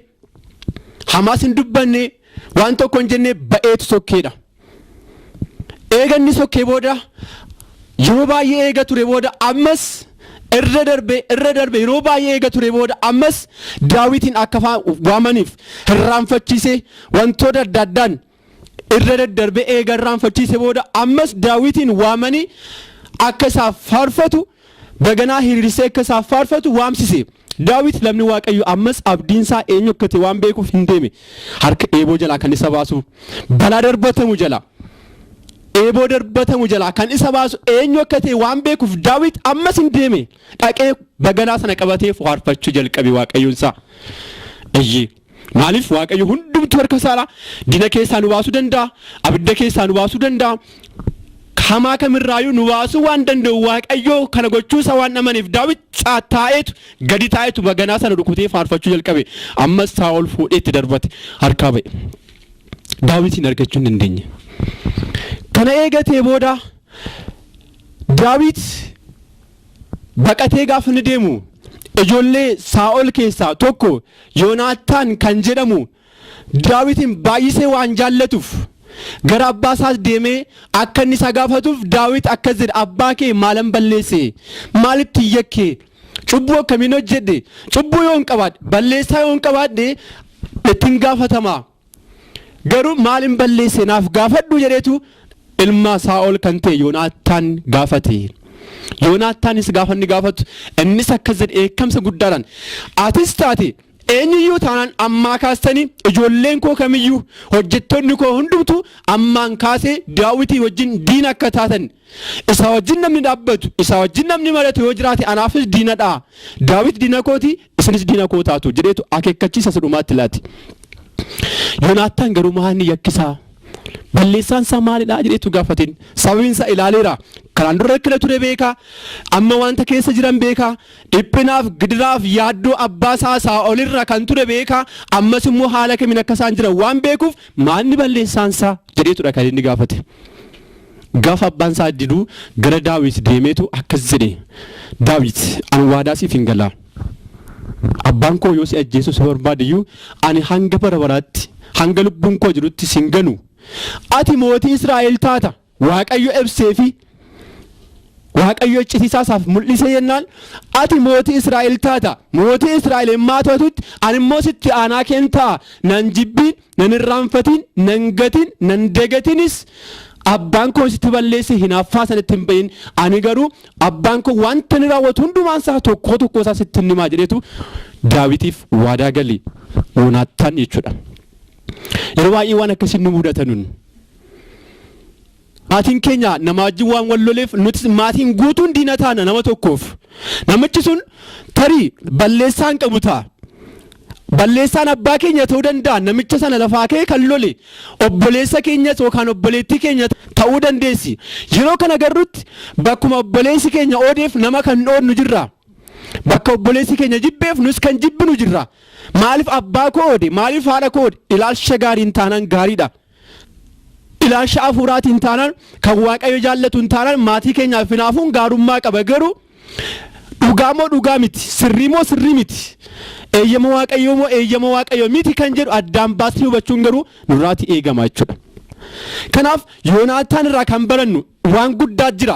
hamaas hin dubbanne, waan tokko hin jenne, ba'eetu sokkeedha. Eega inni sokkee booda, yeroo baay'ee eega ture booda, ammas irra darbe, irra darbe, yeroo baay'ee eega ture booda, ammas Daawitiin akka waamaniif hirraanfachiise. Wantoota adda addaan irra daddarbe eega irraanfachiise booda, ammas Daawitiin waamanii akka isaaf faarfatu Baganaa hiriirsee akka isaaf faarfatu waamsise. Daawit namni Waaqayyo ammas abdiinsaa eenyu akka ta'e waan beekuuf hin deeme. Harka eeboo jalaa kan isa baasu, balaa darbatamu jalaa, eeboo darbatamu jalaa kan isa baasu eenyu akka ta'e waan beekuuf Daawit ammas hin deeme. Dhaqee baganaa sana qabatee faarfachuu jalqabe Waaqayyoonsaa. Eeyyee. Maaliif? Waaqayyo hundumtuu harka isaadha. Dina keessaa nu baasuu danda'a. Abidda keessaa nu baasuu danda'a. Hamaa kamirraayyuu nu baasuu waan danda'u Waaqayyo kana gochuu isaa waan amaneef Daawit taa'eetu gadi taa'eetu baganaa sana rukutee faarfachuu jalqabe. Ammas Saa'ol fuudhee itti darbate, harkaa ba'e. Daawitiin argachuu hin dandeenye. Kana eegatee booda Daawit baqatee gaafa inni deemu ijoollee Saa'ol keessaa tokko Yoonaattaan kan jedhamu Daawitiin baay'isee waan jaallatuuf gara abbaa isaas deemee akka inni isa gaafatuuf Daawit akkas jedhe: "Abbaa kee maalan balleesse? Maalitti yakke? Cubbuu akkamiin hojjedhe? Cubbuu yoo hin qabaadhe, balleessaa yoo hin qabaadhe ittiin gaafatama. Garuu maalin balleesse naaf gaafadhu" jedheetu ilma Saa'ol kan ta'e Yoonaattaan gaafate. Yoonaattaanis gaafa inni gaafatu innis akkas jedhe dheekkamsa guddaadhaan: "Atis taate eenyuyyuu taanaan ammaa kaastanii ijoolleen koo kamiyyuu, hojjettoonni koo hundumtuu ammaan kaasee Daawitii wajjin diina akka taatan, isa wajjin namni dhaabbatu, isa wajjin namni maratu yoo jiraate anaafis diinadha. Daawit diina kooti, isinis diina koo taatu" jedheetu akeekkachiisa isa dhumaatti laati. Yoonaattaan garuu maal yakkisaa? Balleessaan isaa maalidha jedheetu gaafateen. Sababiin isaa ilaaleera. Kanaan dura rakkina ture beekaa. Amma wanta keessa jiran beekaa. Dhiphinaaf, gidiraaf, yaaddoo abbaa isaa Saa'olirra kan ture beekaa. Ammas immoo haala kamiin akka isaan jiran waan beekuuf maalni balleessaan isaa jedheetudha kan inni gaafate. Gaafa abbaan isaa diduu gara Daawit deemeetu akkas jedhe: "Daawit, ani waadaa siif hin galaa. Abbaan koo yoo si ajjeesuu si barbaade iyyuu ani hanga bara baraatti, hanga lubbuun koo jirutti sin ganu. Ati mootii Israa'el taata." Waaqayyo ibsee fi Waaqayyo iccitiisaa isaaf mul'isee jennaan, "Ati mootii Israa'el taata. Mootii Israa'el yemmaa taatutti ani immoo sitti aanaa keen ta'a. Nan jibbiin, nan irraanfatiin, nan gatiin, nan dagatinis. Abbaan koo sitti balleesse hinaaffaa sanatti hin bahin. Ani garuu abbaan koo wanta inni raawwatu hundumaan isaa tokko tokko isaa sitti hin himaa" jedheetu Daawitiif waadaa gali Yoonaattaan jechuudha. Yeroo baay'ee waan akkasii nu mudata nun. Maatiin keenya nama wajjin waan wal loleef nuti maatiin guutuun diina taana nama tokkoof. Namichi sun tarii balleessaan qabu ta'a. Balleessaan abbaa keenya ta'uu danda'a. Namicha sana lafaa ka'ee kan lole obboleessa keenyas yookaan obboleettii keenya ta'uu dandeessi. Yeroo kana garrutti bakkuma obboleessi keenya oodeef nama kan dhoodnu jirra. Bakka obboleessi keenya jibbeef nus kan jibbinu jirra. Maaliif abbaa koo oode? Maaliif haadha koo oode? Ilaalcha gaariin taanaan gaariidha. Ilaalcha hafuuraatiin taanaan, kan Waaqayyo jaallatu hin taanaan, maatii keenyaaf hinaafuun gaarummaa qaba. Garuu dhugaa moo dhugaa miti, sirrii moo sirrii miti, eeyyama Waaqayyoo moo eeyyama Waaqayyoo miti kan jedhu addaan baasnee hubachuun garuu nurraati eegama jechuudha. Kanaaf Yoonaataan irraa kan barannu waan guddaa jira.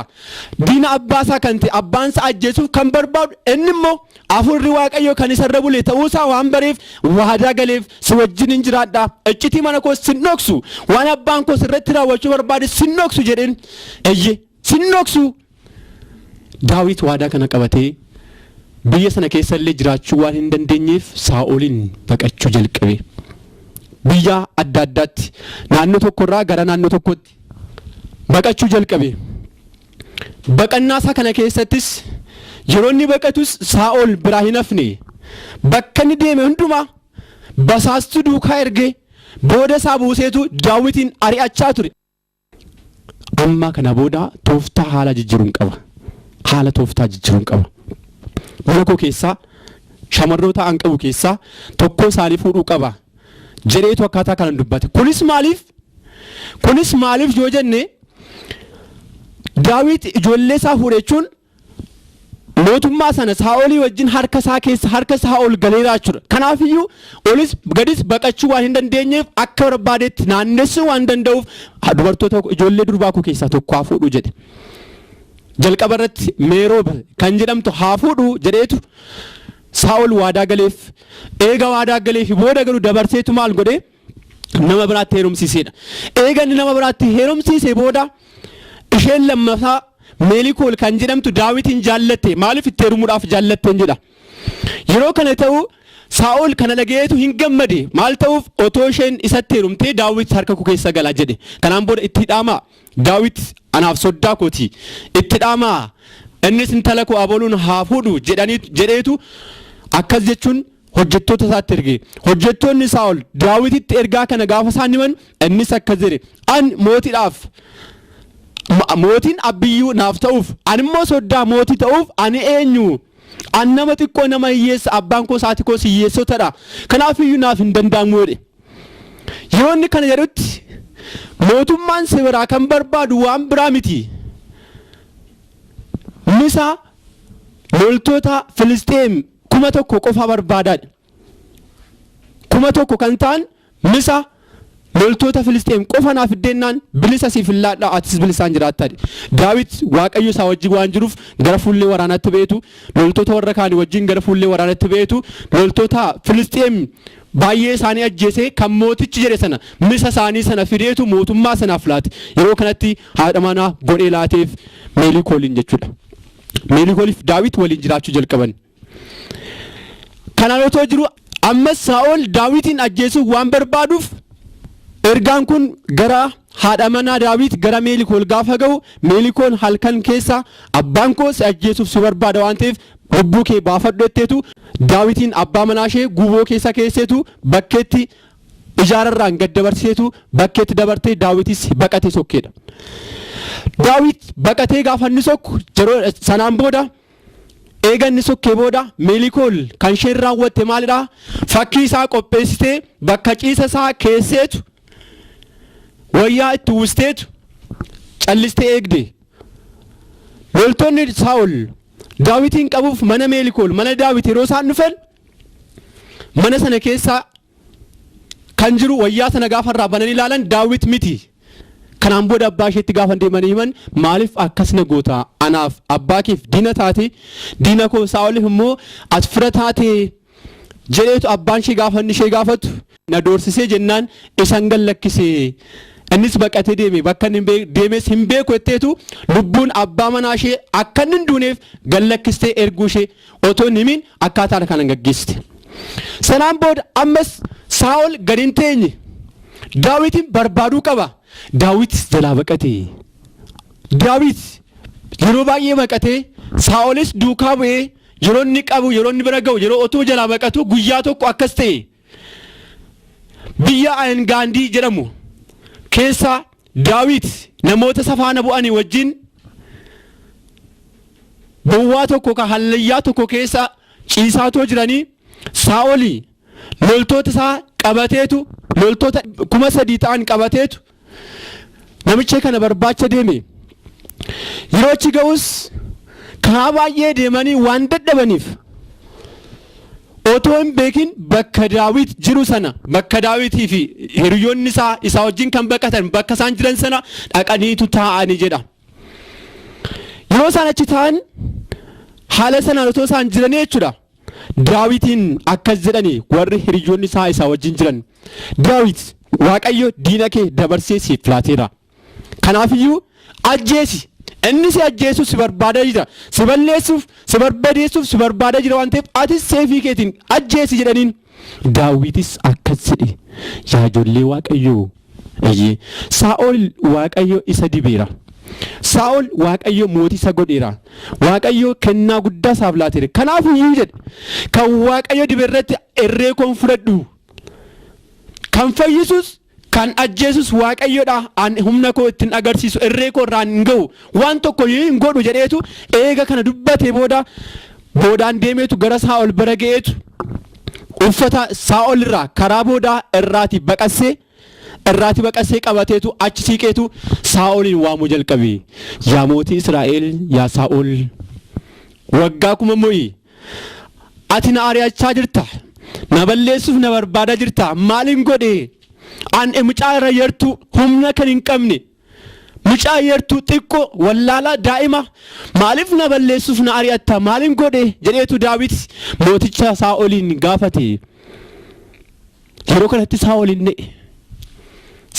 Diina abbaa isaa kan ta'e, abbaan isaa ajjeesuuf kan barbaadu, inni immoo hafuurri Waaqayyoo kan isarra bule ta'uusaa waan bareef waadaa galeef: "Si wajjin hin jiraadha, iccitii mana koo sin dhoksu, waan abbaan koo sirratti raawwachuu barbaade sin dhoksu" jedheen. Eyye, sin dhoksu. Daawit waadaa kana qabatee biyya sana keessa illee jiraachuu waan hin dandeenyeef Saa'oliin baqachuu jalqabe. Biyya adda addaatti, naannoo tokkorraa gara naannoo tokkotti baqachuu jalqabe. Baqannaa isaa kana keessattis yeroo inni baqatus Saa'ol biraa hin hafne. Bakka inni deeme hundumaa basaastuu duukaa ergee booda isaa buuseetu Daawitiin ari'achaa ture. Amma kana booda tooftaa haala jijjiiruun qaba. Haala tooftaa jijjiiruun qaba. Mana koo keessaa shamarroota an qabu keessaa tokko isaanii fuudhuu qaba jedheetu akkaataa kanaan dubbate. Kunis maaliif? Kunis maaliif yoo jenne, Daawit ijoollee isaa fuudhe jechuun mootummaa sana Saa'olii wajjin harka isaa keessa, harka Saa'ol galeera jechuudha. Kanaafiyyuu olis gadis baqachuu waan hin dandeenyeef, akka barbaadetti naannessuu waan danda'uuf, dubartoota ijoollee durbaa koo keessaa tokko haa fuudhu jedhe. Jalqaba irratti Meeroob kan jedhamtu haa fuudhu jedheetu Saa'ol waadaa galeef. Eega waadaa galeef booda garuu dabarseetu maal godhee? Nama biraatti heerumsiisedha. Eega inni nama biraatti heerumsiise booda isheen lammaffaa Meelikool kan jedhamtu Daawitiin jaallatte. Maaliif itti heerumuudhaaf jaallatteen jedha. Yeroo kana ta'u Saa'ol kana dhaga'eetu hin gammade. Maal ta'uuf otoo isheen isatti heerumtee Daawit harka koo keessa gala jedhe. Kanaan booda itti dhaamaa, Daawit anaaf soddaa kooti. Itti dhaamaa, innis intala koo abaluun haa fuudhu jedhanii jedheetu akkas jechuun hojjettoota isaatti erge. Hojjettoonni Saa'ol Daawititti ergaa kana gaafa isaan himan innis akkas jedhe. An mootiidhaaf, mootiin abbiyyuu naaf ta'uuf, ani immoo soddaa mootii ta'uuf ani eenyu? An nama xiqqoo, nama hiyyeessa, abbaan koos haati koos hiyyeessotadha. Kanaafiyyuu naaf hin danda'amu jedhe. Yeroo inni kana jedhutti mootummaan si biraa kan barbaadu waan biraa miti. Misa loltoota Filisxeem 1000 qofa barbaadaadha. 1000 kan ta'an misa loltoota Filisxeem qofa naaf fiddeennaan bilisa siif hin laadhaa, atis bilisaan jiraatta. Daawit Waaqayyo isaa wajjin waan jiruuf gara fuullee waraanaatti ba'eetu, loltoota warra kaanii wajjin gara fuullee waraanaatti ba'eetu, loltoota Filisxeem baay'ee isaanii ajjeesee kan mootichi jedhe sana misa isaanii sana fideetu mootummaa sanaaf laate. Yeroo kanatti haadha manaa godhee laateef Meelikooliin jechuudha. Meelikooliif Daawit waliin jiraachuu jalqaban. Kanaan otoo jiru ammas Saa'ol Daawitiin ajjeesuuf waan barbaaduuf ergaan kun gara haadha manaa Daawit, gara Meelikool gaafa ga'u, Meelikool halkan keessa abbaan koo si ajjeesuuf si barbaada waan ta'eef lubbuu kee baafadhu jetteetu Daawitiin, abbaa manaa ishee, guuboo keessa keesseetu bakkeetti ijaararraan gad dabarseetu bakkeetti dabartee Daawitis baqatee sokkeedha. Daawit baqatee gaafa inni sokku, yeroo sanaan booda, eega inni sokkee booda, Meelikool kan isheen raawwatte maalidha? Fakkii isaa qopheessitee bakka ciisa isaa keesseetu wayyaa itti uwwisteetu callistee eegde. Loltoonni Saa'ol Daawitiin qabuuf mana Meelikool, mana Daawit yeroo isaan dhufan, mana sana keessa kan jiru wayyaa sana gaafa irraa bananii ilaalan Daawit miti. Kanaan booda abbaa isheetti gaafa deemanii himan, maaliif akkas na goota? Anaaf abbaa keef diina taate, diina koo Saa'oliif immoo ati fira taate jedheetu abbaan ishee gaafa inni ishee gaafatu, na doorsisee jennaan isan gad lakkisee, innis baqatee deeme, bakka inni deemes hin beeku jetteetu lubbuun abbaa manaa ishee akka inni hin duuneef gad lakkistee erguu ishee otoo hin himin akkaataa kanaan gaggeessite. Sanaan booda ammas Saa'ol gad hin teenye. Daawitin barbaaduu qaba. Daawit jalaa baqate. Daawit yeroo baay'ee baqatee Saa'olis duukaa bu'ee yeroo inni qabu, yeroo inni bira ga'u, yeroo otoo jalaa baqatu guyyaa tokko akkas ta'e. Biyya Ayengaandii jedhamu keessa Daawit namoota isa faana bu'anii wajjin bowwaa tokko ka hallayyaa tokko keessa ciisaatoo jiranii, Saa'oli loltoota isaa qabateetu, loltoota 3000 ta'an qabateetu namicha kana barbaacha deeme. Yeroo achi ga'us karaa baay'ee deemanii waan dadhabaniif otoo hin beekin bakka Daawit jiru sana, bakka Daawitii fi hiriyoonni isaa isaa wajjin kan baqatan bakka isaan jiran sana dhaqaniitu taa'anii jedha. Yeroo isaan achi taa'an, haala sanaan otoo isaan jiranii jechuudha. Daawitiin akkas jedhani warri hiriyoonni isaa isaa wajjin jiran. Daawit, Waaqayyo diina kee dabarsee siif laateera. Kanaafiyyuu ajjeesi. Inni si ajjeesuuf si barbaadaa jira. Si balleessuuf, si barbadeessuuf si barbaadaa jira waan ta'eef atis seefii keetiin ajjeesi jedhaniin. Daawitis akkas jedhe. Yaa ijoollee Waaqayyoo. Eeyyee. Saa'ol Waaqayyo isa dibeera. Saa'ol Waaqayyo mootii isa godheera. Waaqayyo kennaa guddaa isaaf laateera. Kanaafiyyuu jedhe, kan Waaqayyo dibe irratti irree koon fudhadhu. Kan fayyisus kan ajjeesus Waaqayyodha. An humna koo ittiin agarsiisu, irree koo irraan hin ga'u. Waan tokko hin godhu jedheetu eega kana dubbatee booda boodaan deemeetu gara Saa'ol bira ga'eetu uffata Saa'ol irraa karaa boodaa irraati baqassee qabateetu achi siiqeetu Saa'oliin waamuu jalqabe. Yaa mootii Israa'el, yaa Saa'ol, waggaa 1000 mo'i. Ati na ari'achaa jirta. Na balleessuuf na barbaadaa jirta. Maalin godhe? An mucaa irra yartuu humna kan hin qabne, mucaa yartuu xiqqoo wallaalaa daa'ima, maaliif na balleessuuf na ari'atta? Maalin godhe jedheetu Daawit mooticha Saa'oliin gaafate. Yeroo kanatti Saa'oliin na'e.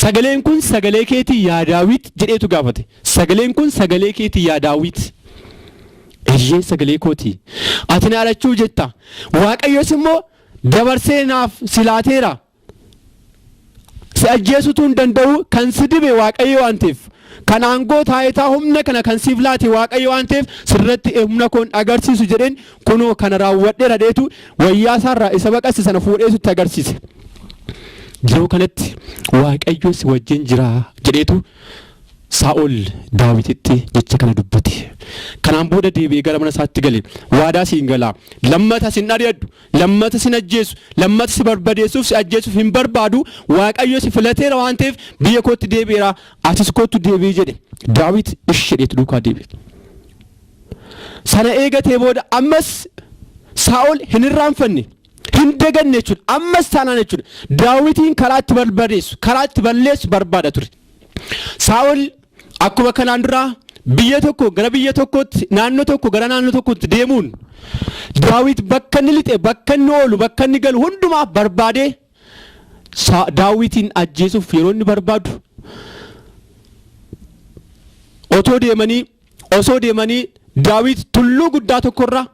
Sagaleen kun sagalee keetii yaa Daawit jedheetu gaafate. Sagaleen kun sagalee keetii yaa Daawit. Eeyyee sagalee kooti. Ati na ari'achuu jetta. Waaqayyos immoo dabarsee naaf si laateera. Si ajjeesuutu hin danda'u kan si dibe Waaqayyo waan ta'eef. Kan aangoo taayitaa humna kana kan siif laate Waaqayyo waan ta'eef sirratti humna koon agarsiisu jedheen kunoo kana raawwadheera dheetu wayyaa isaarraa isa baqasse sana fuudheetu itti agarsiise. Yeroo kanatti Waaqayyo si wajjin jira jedheetu Saa'ol Daawititti jecha kana dubbate. Kanaan booda deebi'ee gara mana isaatti gale. Waadaa siin galaa. Lammata sin ari'adhu, lammata sin ajjeesu, lammata si barbadeessuuf si ajjeesuuf hin barbaadu. Waaqayyo si filateera waan ta'eef biyya kootti deebi'eera. Atis kootu deebi'i jedhe. Daawit ishi jedheetu duukaa deebi'e. Sana eegatee booda ammas Saa'ol hin irraanfanne. Hin daganne jechuudha. Ammas taanaan jechuudha. Daawitiin karaa itti barbadeessu, karaa itti balleessu barbaada ture. Saa'ol akkuma kanaan duraa biyya tokko gara biyya tokkootti, naannoo tokko gara naannoo tokkootti deemuun Daawit bakka inni lixe, bakka inni oolu, bakka inni galu hundumaa barbaadee Daawitiin ajjeesuuf yeroo inni barbaadu otoo deemanii osoo deemanii Daawit tulluu guddaa tokkorra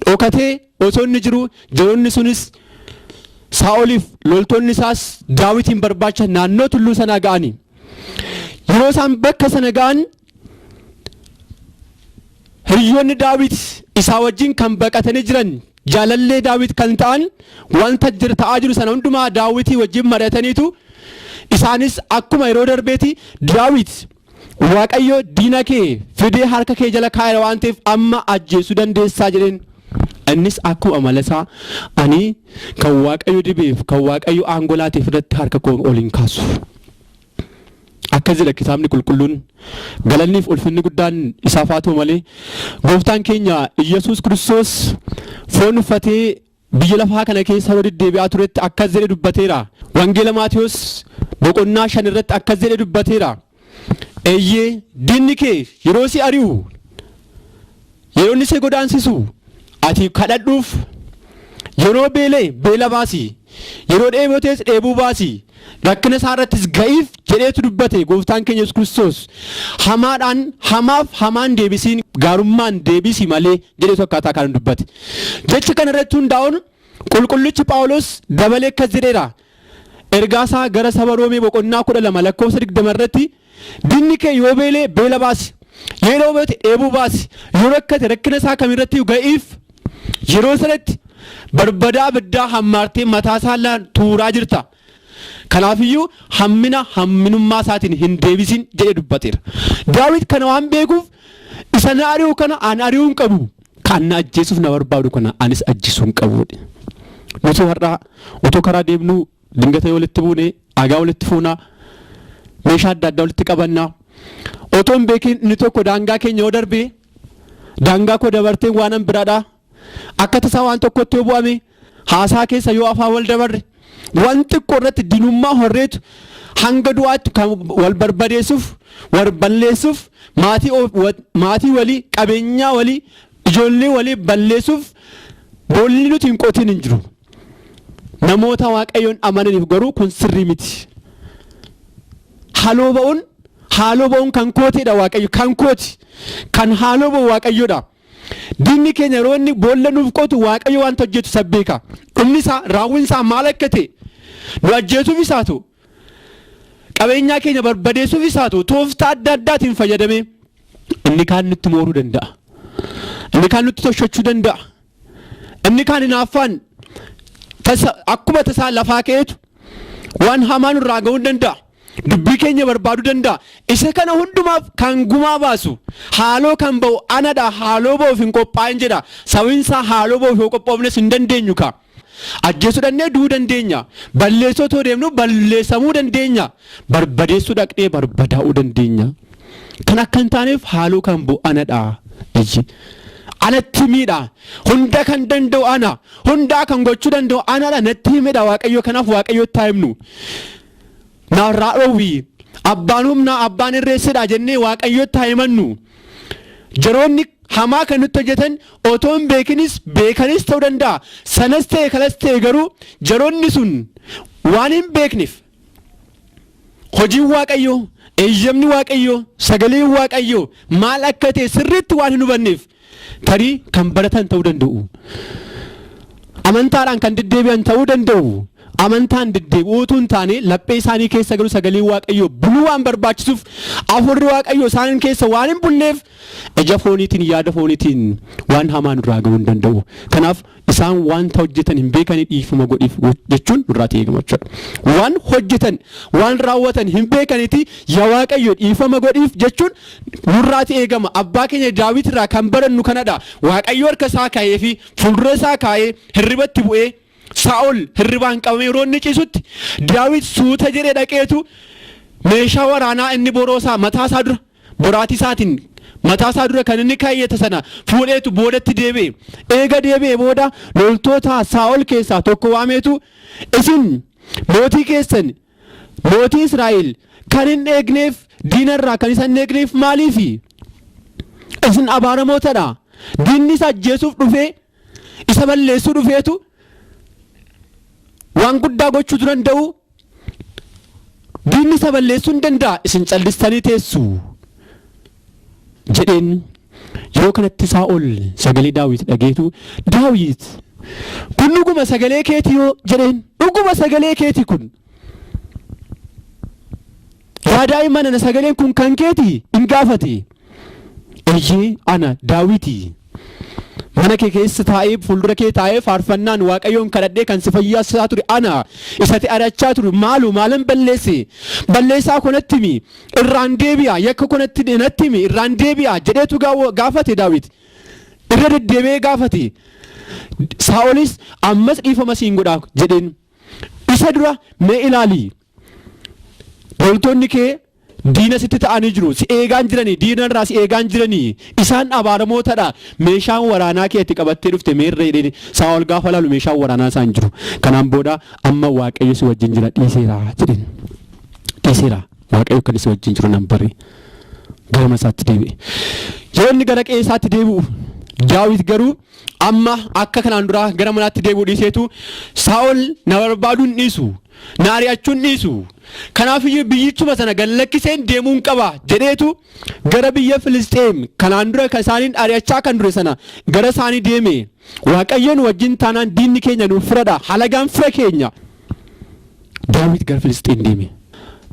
dhokatee osoo inni jiru jeroonni sunis Saa'oliif loltoonni isaas Daawitiin barbaacha naannoo tulluu sanaa ga'anii. Yeroo isaan bakka sana ga'an hiriyoonni Daawit isaa wajjin kan baqatanii jiran jaalallee Daawit kan ta'an wanta ta'aa jiru sana hundumaa Daawitii wajjin mari'ataniitu isaanis akkuma yeroo darbeeti Daawit Waaqayyo diina kee fidee harka kee jala kaa'eera waan ta'eef amma ajjeesuu dandeessaa jedheen. Innis akkuma amala isaa ani kan Waaqayyo dibeef kan Waaqayyo aangoo laateef irratti harka koo ol hin kaasu. Akkas jedha kitaabni qulqulluun galanniif ulfinni guddaan isaaf haa ta'u malee gooftaan keenya Iyyasuus Kiristoos foon uffatee biyya lafaa kana keessa yeroo deddeebi'aa turetti akkas jedhee dubbateera. Wangeela Maatiyos boqonnaa 5 irratti akkas jedhee dubbateera. Eeyyee diinni kee yeroo si ari'u yeroo inni si godaansisu ati kadhadhuuf yeroo beelee beela baasi yeroo dheebotees dheebuu baasi rakkina isaa irrattis ga'iif jedheetu dubbate gooftaan keenya Yesuus Kiristoos hamaadhaan hamaaf hamaan deebisiin gaarummaan deebisi malee jedheetu akkaataa kanaan dubbate. Jecha kana irratti hundaa'uun qulqullichi Phaawulos dabalee akkas jedheera. Ergaa isaa gara saba Roomee boqonnaa 12 lakkoofsa 20 irratti dinni kee yoo beelee beela baasi, yoo dheebote dheebuu baasi, yoo rakkate rakkina isaa kamirratti ga'iif yeroo sanatti barbadaa abiddaa hammaartee mataa isaa tuuraa jirta. Kanaafiyyuu hammina hamminummaa isaatiin hin deebisin jedhee dubbateera. Daawit kana waan beekuuf isa na ari'u kana an ari'uu hin qabu. Kan na ajjeesuuf na barbaadu kana anis ajjeesuu hin qabu. Nuti har'aa otoo karaa deemnuu dingata yoo walitti buune dhagaa walitti fuunaa meeshaa adda addaa walitti qabannaa. Otoo hin beekin inni tokko daangaa keenya yoo darbe daangaa koo dabarteen waan an biraadha. Akka tasaa waan tokkotti yoo bu'ame haasaa keessa yoo afaan wal dabarre waan xiqqoo irratti dinummaa horreetu hanga du'aatti kan wal barbadeessuuf wal balleessuuf maatii walii qabeenyaa walii ijoollee walii balleessuuf boolli nuti hin qotin hin jiru. Namoota Waaqayyoon amananiif garuu kun sirrii miti. Haloo ba'uun haaloo ba'uun kan kootiidha Waaqayyo kan kooti kan haaloo ba'u Waaqayyoodha. Diinni keenya yeroo inni boolla nuuf qotu Waaqayyo wanta hojjetu isa beeka. Dhumni isaa raawwiin isaa maal akka ta'e nu ajjeesuufis haa ta'u qabeenyaa keenya barbadeessuufis haa ta'u tooftaa adda addaatiin fayyadamee inni kaan nutti mooruu danda'a. Inni kaan nutti toshachuu danda'a. Inni kaan hinaaffaan tasa akkuma tasaa lafaa ka'eetu waan hamaa nurraa ga'uu danda'a. Dubbii keenya barbaaduu danda'a. Isa kana hundumaaf kan gumaa baasu haaloo kan ba'u anadha haaloo ba'uuf hin qophaa'in jedha. Sababiin isaa haaloo ba'uuf yoo qophoofnes hin dandeenyu ka. Ajjeesuu dhaqnee du'uu dandeenya. Balleessuu otoo deemnu balleessamuu dandeenya. Barbadeessuu dhaqnee barbadaa'uu dandeenya. Kan akka hin taaneef haaloo kan ba'u anadha. Iyyi. Anatti miidha. Hunda kan danda'u ana. Hundaa kan gochuu danda'u anadha. Natti himedha Waaqayyo. Kanaaf Waaqayyotti haa himnu. Narraa dhowwi. Abbaan humnaa abbaan irreessedha jennee Waaqayyotti haa himannu. Jaroonni hamaa kan nutti hojjetan otoo hin beekinis beekanis ta'uu danda'a. Sanas ta'e kanas ta'e garuu jaroonni sun waan hin beekneef Hojiin Waaqayyoo, eeyyamni Waaqayyoo, sagaleen Waaqayyoo maal akka ta'e sirriitti waan hin hubanneef, tarii kan baratan ta'uu danda'u. Amantaadhaan kan deddeebi'an ta'uu danda'u. Amantaan deddeebi'uu utuu hin taane, laphee isaanii keessa garuu sagaleen Waaqayyoo buluu waan barbaachisuuf, hafuurri Waaqayyoo isaan keessa waan hin bulleef, ija fooniitiin, yaada fooniitiin waan hamaa nurraa ga'uu hin danda'u. Kanaaf isaan wanta hojjetan hin beekanii, dhiifama godhiif jechuun nurraati eegama jechuudha. Waan hojjetan, waan raawwatan hin beekaniiti, yaa Waaqayyo dhiifama godhiif jechuun nurraati eegama. Abbaa keenya Daawit irraa kan barannu kanadha. Waaqayyo harka isaa kaa'ee fi fuuldura isaa kaa'ee hirribatti bu'ee, Saa'ol hirribaan qabamee yeroo inni ciisutti, Daawit suuta jedhee dhaqeetu meeshaa waraanaa inni boroo isaa mataa isaa dura, boraatii isaatiin mataa isaa dura kan inni kaayyate sana fuudheetu boodatti deebi'e. Eega deebi'e booda loltoota Saa'ol keessaa tokko waameetu, "Isin mootii keessan, mootii Israa'el kan hin eegneef, diinarraa kan isa hin eegneef maaliifi? Isin abaaramootadha. Diinni isa ajjeesuuf dhufee, isa balleessuu dhufeetu waan guddaa gochuu danda'u. Diinni isa balleessuu hin danda'a. Isin callistanii teessu," jedheen. Yeroo kanatti Saa'ol sagalee Daawit dhageetu, "Daawit, kun dhuguma sagalee keeti yoo?" jedheen. "Dhuguma sagalee keeti kun? Yaa daa'imman ana, sagaleen kun kan keeti?" in gaafate. "Eeyyee, ana Daawiti. Mana kee keessa taa'ee, fuuldura kee taa'ee faarfannaan Waaqayyoon kadhadhee kan si fayyisaa ture ana. Isatti ari'achaa ture. Maalu maalan balleesse? Balleessaa koo natti himi, irraan deebi'a. Yakka koo natti himi, irraan deebi'a," jedheetu gaafate Daawit. Irra deddeebi'ee gaafate. Saa'olis, "Ammas dhiifama siin godhaa," jedheen. "Isa dura mee ilaali. Loltoonni kee diina sitti ta'anii jiru. Si eegaan jiranii, diina irraa si eegaan jiranii. Isaan abaaramootadha. Meeshaan waraanaa kee itti qabattee dhufte meerree?" jedheen. Saa'ol gaafa laalu meeshaan waraanaa isaan jiru. "Kanaan booda amma Waaqayyo si wajjin jira, dhiiseera," jedheen. "Dhiiseera. Waaqayyo kan si wajjin jiru nan bare." Gara mana isaatti deebi'e. Yeroo inni gara qe'ee isaatti deebi'u, Daawit garuu amma akka kanaan duraa gara manaatti deebi'uu dhiiseetu, "Saa'ol na barbaaduu hin dhiisu, na ari'achuu hin dhiisu. Kanaafiyyuu biyyichuma sana gad lakkiseen deemuun qaba," jedheetu gara biyya Filisxeem kanaan dura kan isaaniin ari'achaa kan ture sana gara isaanii deeme. Waaqayyoon wajjin taanaan diinni keenya nuuf firadha. Halagaan fira keenya. Daawit gara Filisxeem deeme.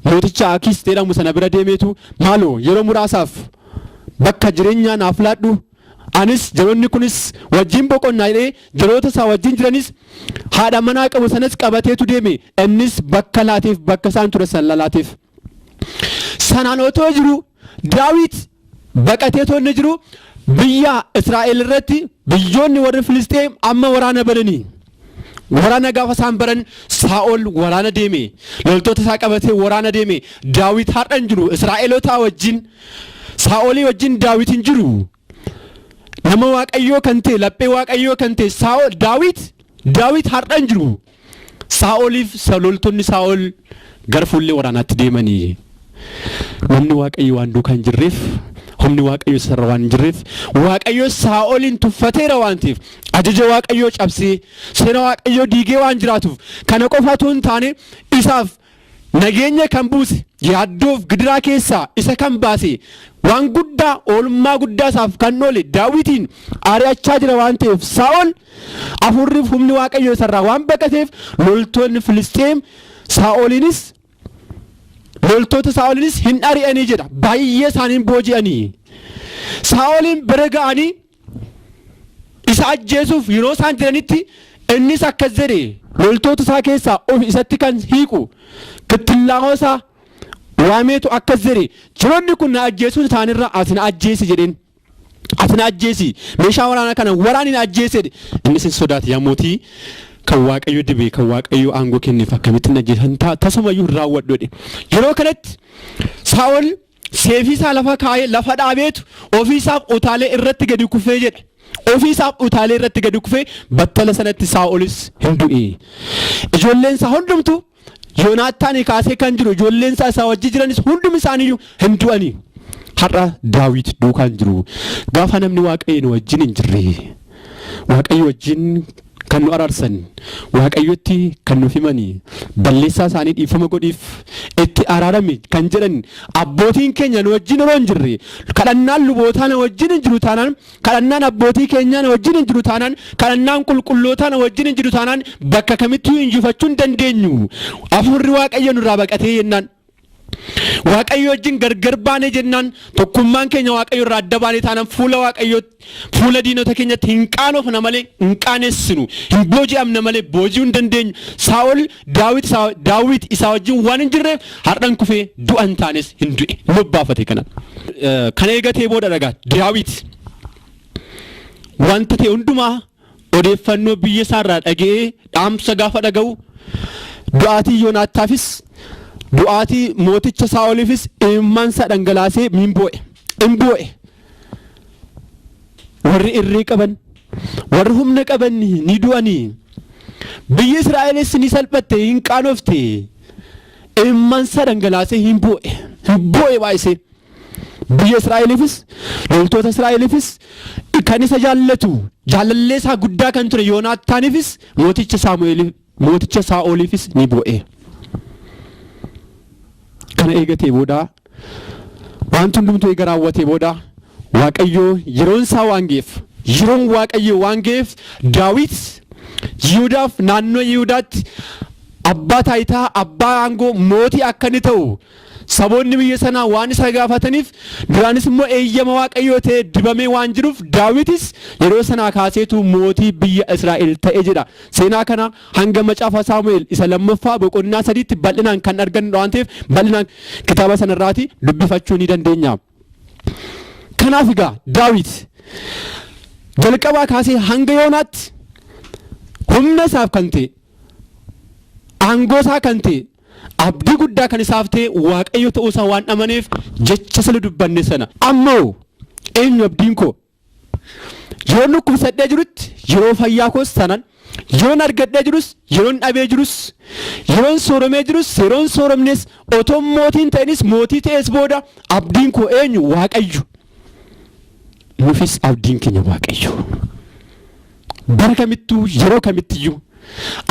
Mooticha Akiis jedhamu sana bira deemeetu, "Maaloo yeroo muraasaaf bakka jireenyaa naaf laadhu, anis jaroonni kunis wajjin boqonnaa," jedhee jaroota isaa wajjin jiranis, haadha manaa qabu sanas qabateetu deeme. Innis bakka laateef, bakka isaan ture sana laateef. Sanaan otoo jiru, Daawit baqateetoo inni jiru, biyya Israa'el irratti biyyoonni warri Filisxeem amma waraana bananii. Waraana gaafa isaan baran, Saa'ol waraana deeme. Loltoota isaa qabatee waraana deeme. Daawit har'a hin jiru. Israa'elotaa wajjin, Saa'olii wajjin Daawit hin jiru. Nama Waaqayyoo kan ta'e, laphee Waaqayyoo kan ta'e Saa'ol, Daawit har'a hin jiru. Saa'oliif loltoonni Saa'ol gara fuullee waraanaatti deemanii. Namni Waaqayyo waan duukaa hin jirreef, humni Waaqayyo isarra waan hin jirreef, Waaqayyo Saa'oliin tuffateera waan ta'eef, ajaja Waaqayyoo cabsee, seera Waaqayyoo diigee waan jiraatuuf, kana qofa otoo hin taane, isaaf nageenya kan buuse, yaaddoof gidiraa keessaa isa kan baase, waan guddaa, oolmaa guddaa isaaf kan oole Daawitiin ari'achaa jira waan ta'eef, Saa'ol hafuurriif humni Waaqayyoo isarraa waan baqateef, loltoonni Filisxeem Saa'oliinis loltoota Saa'oliinis hin ari'anii jedha. Baay'ee isaaniin booji'anii. Saa'oliin bira ga'anii isa ajjeesuuf yeroo isaan jiranitti, innis akkas jedhe: loltoota isaa keessaa of isatti kan hiiqu kittillaa'oo isaa waameetu akkas jedhe, "Jiroonni kun na ajjeesuun isaanirra ati na ajjeesi," jedheen. "Ati na ajjeesi, meeshaa waraanaa kana waraani na ajjeese," jedhe. Innis hin sodaate. "Yaa mootii, kan Waaqayyo dibe, kan Waaqayyo aangoo kenneef akkamittiin ajjeesan? Tasumayyuu hin raawwadhu," jedhe. Yeroo kanatti Saa'ol seefii isaa lafa kaa'ee, lafa dhaabeetu ofii isaaf utaalee irratti gadi kufee jedhe. Ofii isaaf utaalee irratti gadi kufee, battala sanatti Saa'olis hin du'e. Ijoolleen isaa hundumtu, Yoonaataanii kaasee kan jiru ijoolleen isaa isaa wajji jiranis hundumi isaaniiyyuu hin du'ani. Har'a Daawit duukaan jiru. Gaafa namni Waaqayyoon wajjin hin jirre, Waaqayyo wajjin Kan nu araarsan, Waaqayyotti kan nuuf himanii, balleessaa isaanii dhiifama godhiif, itti araarami kan jedhan abbootiin keenya nu wajjin yeroo hin jirre, kadhannaan lubootaa na wajjin hin jiru taanaan, kadhannaan abbootii keenyaa na wajjin hin jiru taanaan, kadhannaan qulqullootaa na wajjin hin jiru taanaan, bakka kamittuu injifachuu hin dandeenyu. Hafuurri Waaqayyo nurraa baqatee jennaan, Waaqayyo wajjin gargar baanee jennaan, tokkummaan keenya Waaqayyo irraa adda baanee taanaan, fuula Waaqayyo, fuula diinota keenyatti hin qaanofna malee hin qaanessinu, hin booji'amna malee booji'uu hin dandeenyu. Saa'ol Daawit Daawit isaa wajjin waan hin jirreef har'an kufee du'a hin taanes hin du'e lobbaafate. Kana eegatee booda dhagaa Daawit wanta ta'e hundumaa odeeffannoo biyya isaarraa dhaga'ee, dhaamsa gaafa dhaga'u, du'aatii Yoonaataafis du'aatii mooticha Saa'oliifis imimmaansaa dhangalaasee hin boo'e. Hin boo'e. Warri irree qaban, warri humna qaban ni du'anii. Biyyi Israa'elis ni salphatte, hin qaanofte. Imimmaansaa dhangalaasee hin boo'e. Hin boo'e baay'isee. Biyya Israa'eliifis, loltoota Israa'eliifis, kan isa jaallatu jaalallee isaa guddaa kan ture Yoonaataaniifis, mooticha Saamu'eeliif, mooticha Saa'oliifis ni boo'e. Kana eegatee booda, wanti hundumtuu eega raawwatee booda, Waaqayyo yeroon isaa waan ga'eef, yeroon Waaqayyo waan ga'eef, Daawit Yihudaaf naannoo Yihudaatti abbaa taayitaa, abbaa aangoo, mootii akka inni ta'u saboonni biyya sanaa waan isa gaafataniif, duraanis immoo eeyyama Waaqayyoo ta'e dibamee waan jiruuf, Daawitis yeroo sanaa kaaseetu mootii biyya Israa'el ta'e jedha. Seenaa kana hanga Macaafa Saamu'eel isa lammaffaa boqonnaa 3tti bal'inaan kan argannu waan ta'eef, bal'inaan kitaaba sanarraati dubbifachuu ni dandeenya. Kanaaf egaa Daawit jalqabaa kaasee hanga yoonaatti humna isaaf kan ta'e, aangoo isaa kan ta'e, abdii guddaa kan isaaf ta'e Waaqayyo ta'uusaa waan amaneef, jecha sila dubbanne sana, ammoo eenyu abdiin koo? Yeroon dhukkubsadhee jirutti, yeroo fayyaa koos taanaan, yeroon argadhee jirus, yeroon dhabee jirus, yeroon sooromee jirus, yeroon sooromnes, otoo mootiin ta'inis, mootii ta'es booda, abdiin koo eenyu? Waaqayyo. Nufis abdiin keenya Waaqayyo. Bara kamittuu, yeroo kamittiyyuu,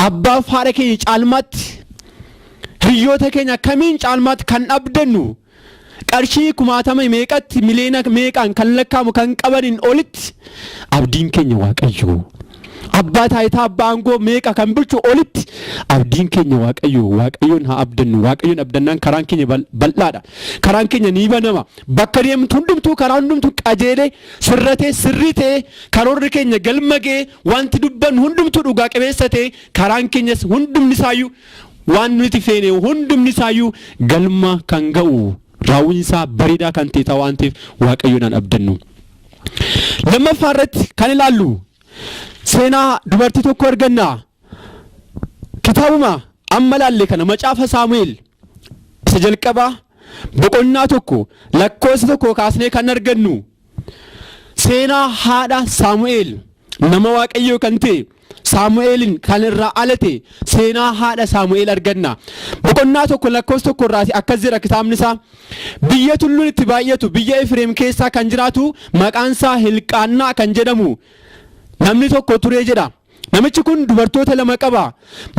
abbaaf haadha keenya caalmaatti, hiriyoota keenya kamiin caalmaatti kan abdannu, qarshii kumaatama meeqatti, miliyoona meeqaan kan lakkaa'amu kan qabaniin olitti abdiin keenya Waaqayyo. Abbaa taayitaa, abbaa aangoo meeqa kan bulchu olitti abdiin keenya Waaqayyo. Waaqayyoon haa abdannu. Waaqayyoon abdannaan karaan keenya bal'aadha. Karaan keenya ni banama. Bakka deemtu hundumtuu, karaa hundumtuu qajeelee, sirratee, sirrii ta'ee, karoorri keenya galma ga'ee, wanti dubbannu hundumtuu dhugaa qabeessa ta'e, karaan keenyas hundumni isaayyuu, waan nuti feene hundumni isaayyuu galma kan ga'u, raawwiin isaa bareedaa kan ta'e waan ta'eef, Waaqayyoon haa abdannu. Lammaffaa irratti kan ilaallu seenaa dubartii tokko arganna. Kitaabuma amma laalle kana, Macaafa Saamu'eel isa jalqabaa boqonnaa 1 lakkoofsa 1 kaasnee kan argannu, seenaa haadha Saamu'eel, nama Waaqayyoo kan ta'e Saamu'eelin kan irraa alate, seenaa haadha Saamu'eel arganna. Boqonnaa 1 lakkoofsa 1 irraati akkas jedha kitaabni isaa. Biyya tulluun itti baay'atu, biyya Efreem keessaa kan jiraatu, maqaan isaa Hilqaannaa kan jedhamu namni tokko ture jedha. Namichi kun dubartoota lama qaba.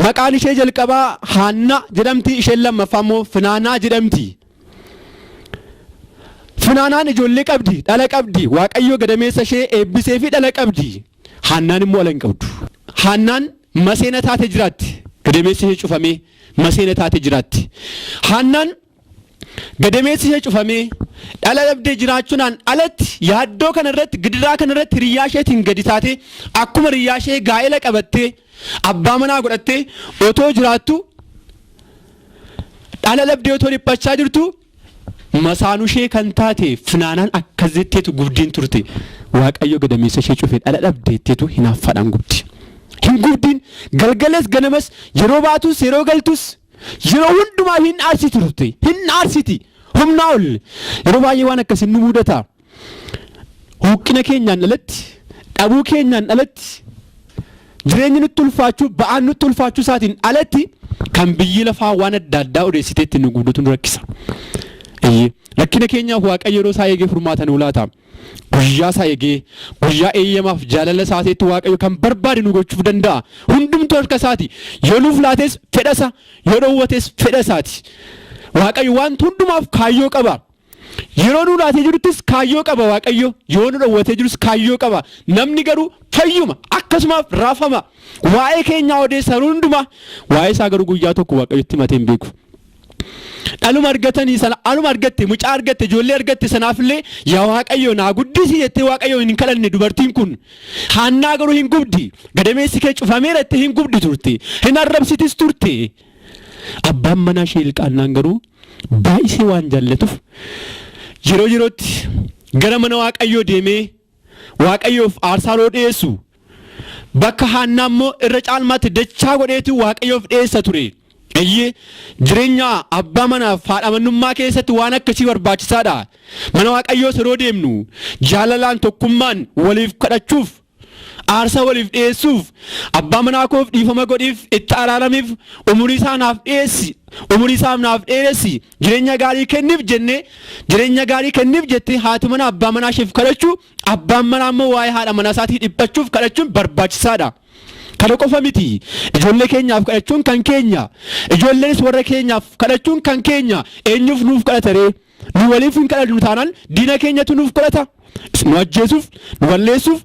Maqaan ishee jalqabaa Haannaa jedhamti, isheen lammaffaa immoo Finaanaa jedhamti. Finaanaan ijoollee qabdi, dhala qabdi. Waaqayyo gadameessa ishee eebbisee fi dhala qabdi. Haannaan immoo dhala hin qabdu. Haannaan maseena taate jiraatti. Gadameessi ishee cufamee maseena taate jiraatti. Haannaan gadameessi ishee cufamee dhala dhabdee jiraachuudhaan alatti, yaaddoo kana irratti, gidiraa kana irratti, hiriyyaa isheetiin gadi taatee, akkuma hiriyyaa ishee gaa'ela qabattee, abbaa manaa godhattee otoo jiraattu, dhala dhabdee otoo dhiphachaa jirtu, masaanuu ishee kan taate Finaanaan akkas jetteetu gubdiin turte. Waaqayyo gadameessa ishee cufee dhala dhabdeetteetu hinaaffaadhaan gubdi. Hin gubdiin galgalas ganamas, yeroo baatus yeroo galtus, yeroo hundumaa hin aarsiti turte, hin aarsiti humnaa ol. Yeroo baay'ee waan akkasii nu mudata. Huqqina keenyaan alatti, dhabuu keenyaan alatti, jireenyi nutti ulfaachuu, ba'aan nutti ulfaachuu isaatiin alatti, kan biyyi lafaa waan adda addaa odeessiteetti nu guututu nu rakkisa. Rakkina keenyaaf Waaqayyo yeroo isaa eegee furmaata nuu laata. Guyyaa isaa eegee, guyyaa eeyyamaaf jaalala isaateetti Waaqayyo kan barbaade nu gochuuf danda'a. Hundumtuu harka isaati. Yoo nuuf laates fedha isa, yoo dhowwates fedha isaati. Waaqayyo waan hundumaaf kaayyoo qaba. Yeroo nu laatee jiruttis kaayyoo qaba Waaqayyo. Yoo nu dhowwatee jirus kaayyoo qaba. Namni garuu fayyuma akkasumaaf raafama. Waa'ee keenyaa odeessa yeroo hundumaa. Waa'ee isaa garuu guyyaa tokko Waaqayyotti himatee hin beeku. Dhaluma argatanii sana aluma argatte, mucaa argatte, ijoollee argatte sanaafillee yaa Waaqayyo naa guddisi jettee Waaqayyo hin kadhanne dubartiin kun. Haannaa garuu hin gubdi. Gadameessi kee cufameera jettee hin gubdi turte. Hin arrabsitis turte. Abbaan manaa ishee Elqaannaan garuu baay'isee waan jaallatuuf yeroo yerootti gara mana Waaqayyoo deemee Waaqayyoof aarsaa yeroo dhiyeessu bakka Haannaa immoo irra caalmaatti dachaa godheetu Waaqayyoof dhiyeessa ture. Eeyyee, jireenya abbaa manaaf haadha manummaa keessatti waan akkasii barbaachisaadha. Mana Waaqayyoos yeroo deemnu jaalalaan tokkummaan waliif kadhachuuf, aarsaa waliif dhiyeessuuf, abbaa manaa koof dhiifama godhiif, itti araaramiif, umurii isaa naaf dhiyeessi, umurii isaa naaf dheeressi, jireenya gaarii kenniif jennee, jireenya gaarii kenniif jettee haati manaa abbaa manaa isheef kadhachuu, abbaan manaa immoo waa'ee haadha manaa isaatii dhiphachuuf kadhachuun barbaachisaadha. Kana qofa miti. Ijoollee keenyaaf kadhachuun kan keenya. Ijoolleenis warra keenyaaf kadhachuun kan keenya. Eenyuuf nuuf kadhata ree? Nu waliif hin kadhannu taanaan diina keenyatu nuuf kadhata. Nu ajjeesuuf, nu balleessuuf,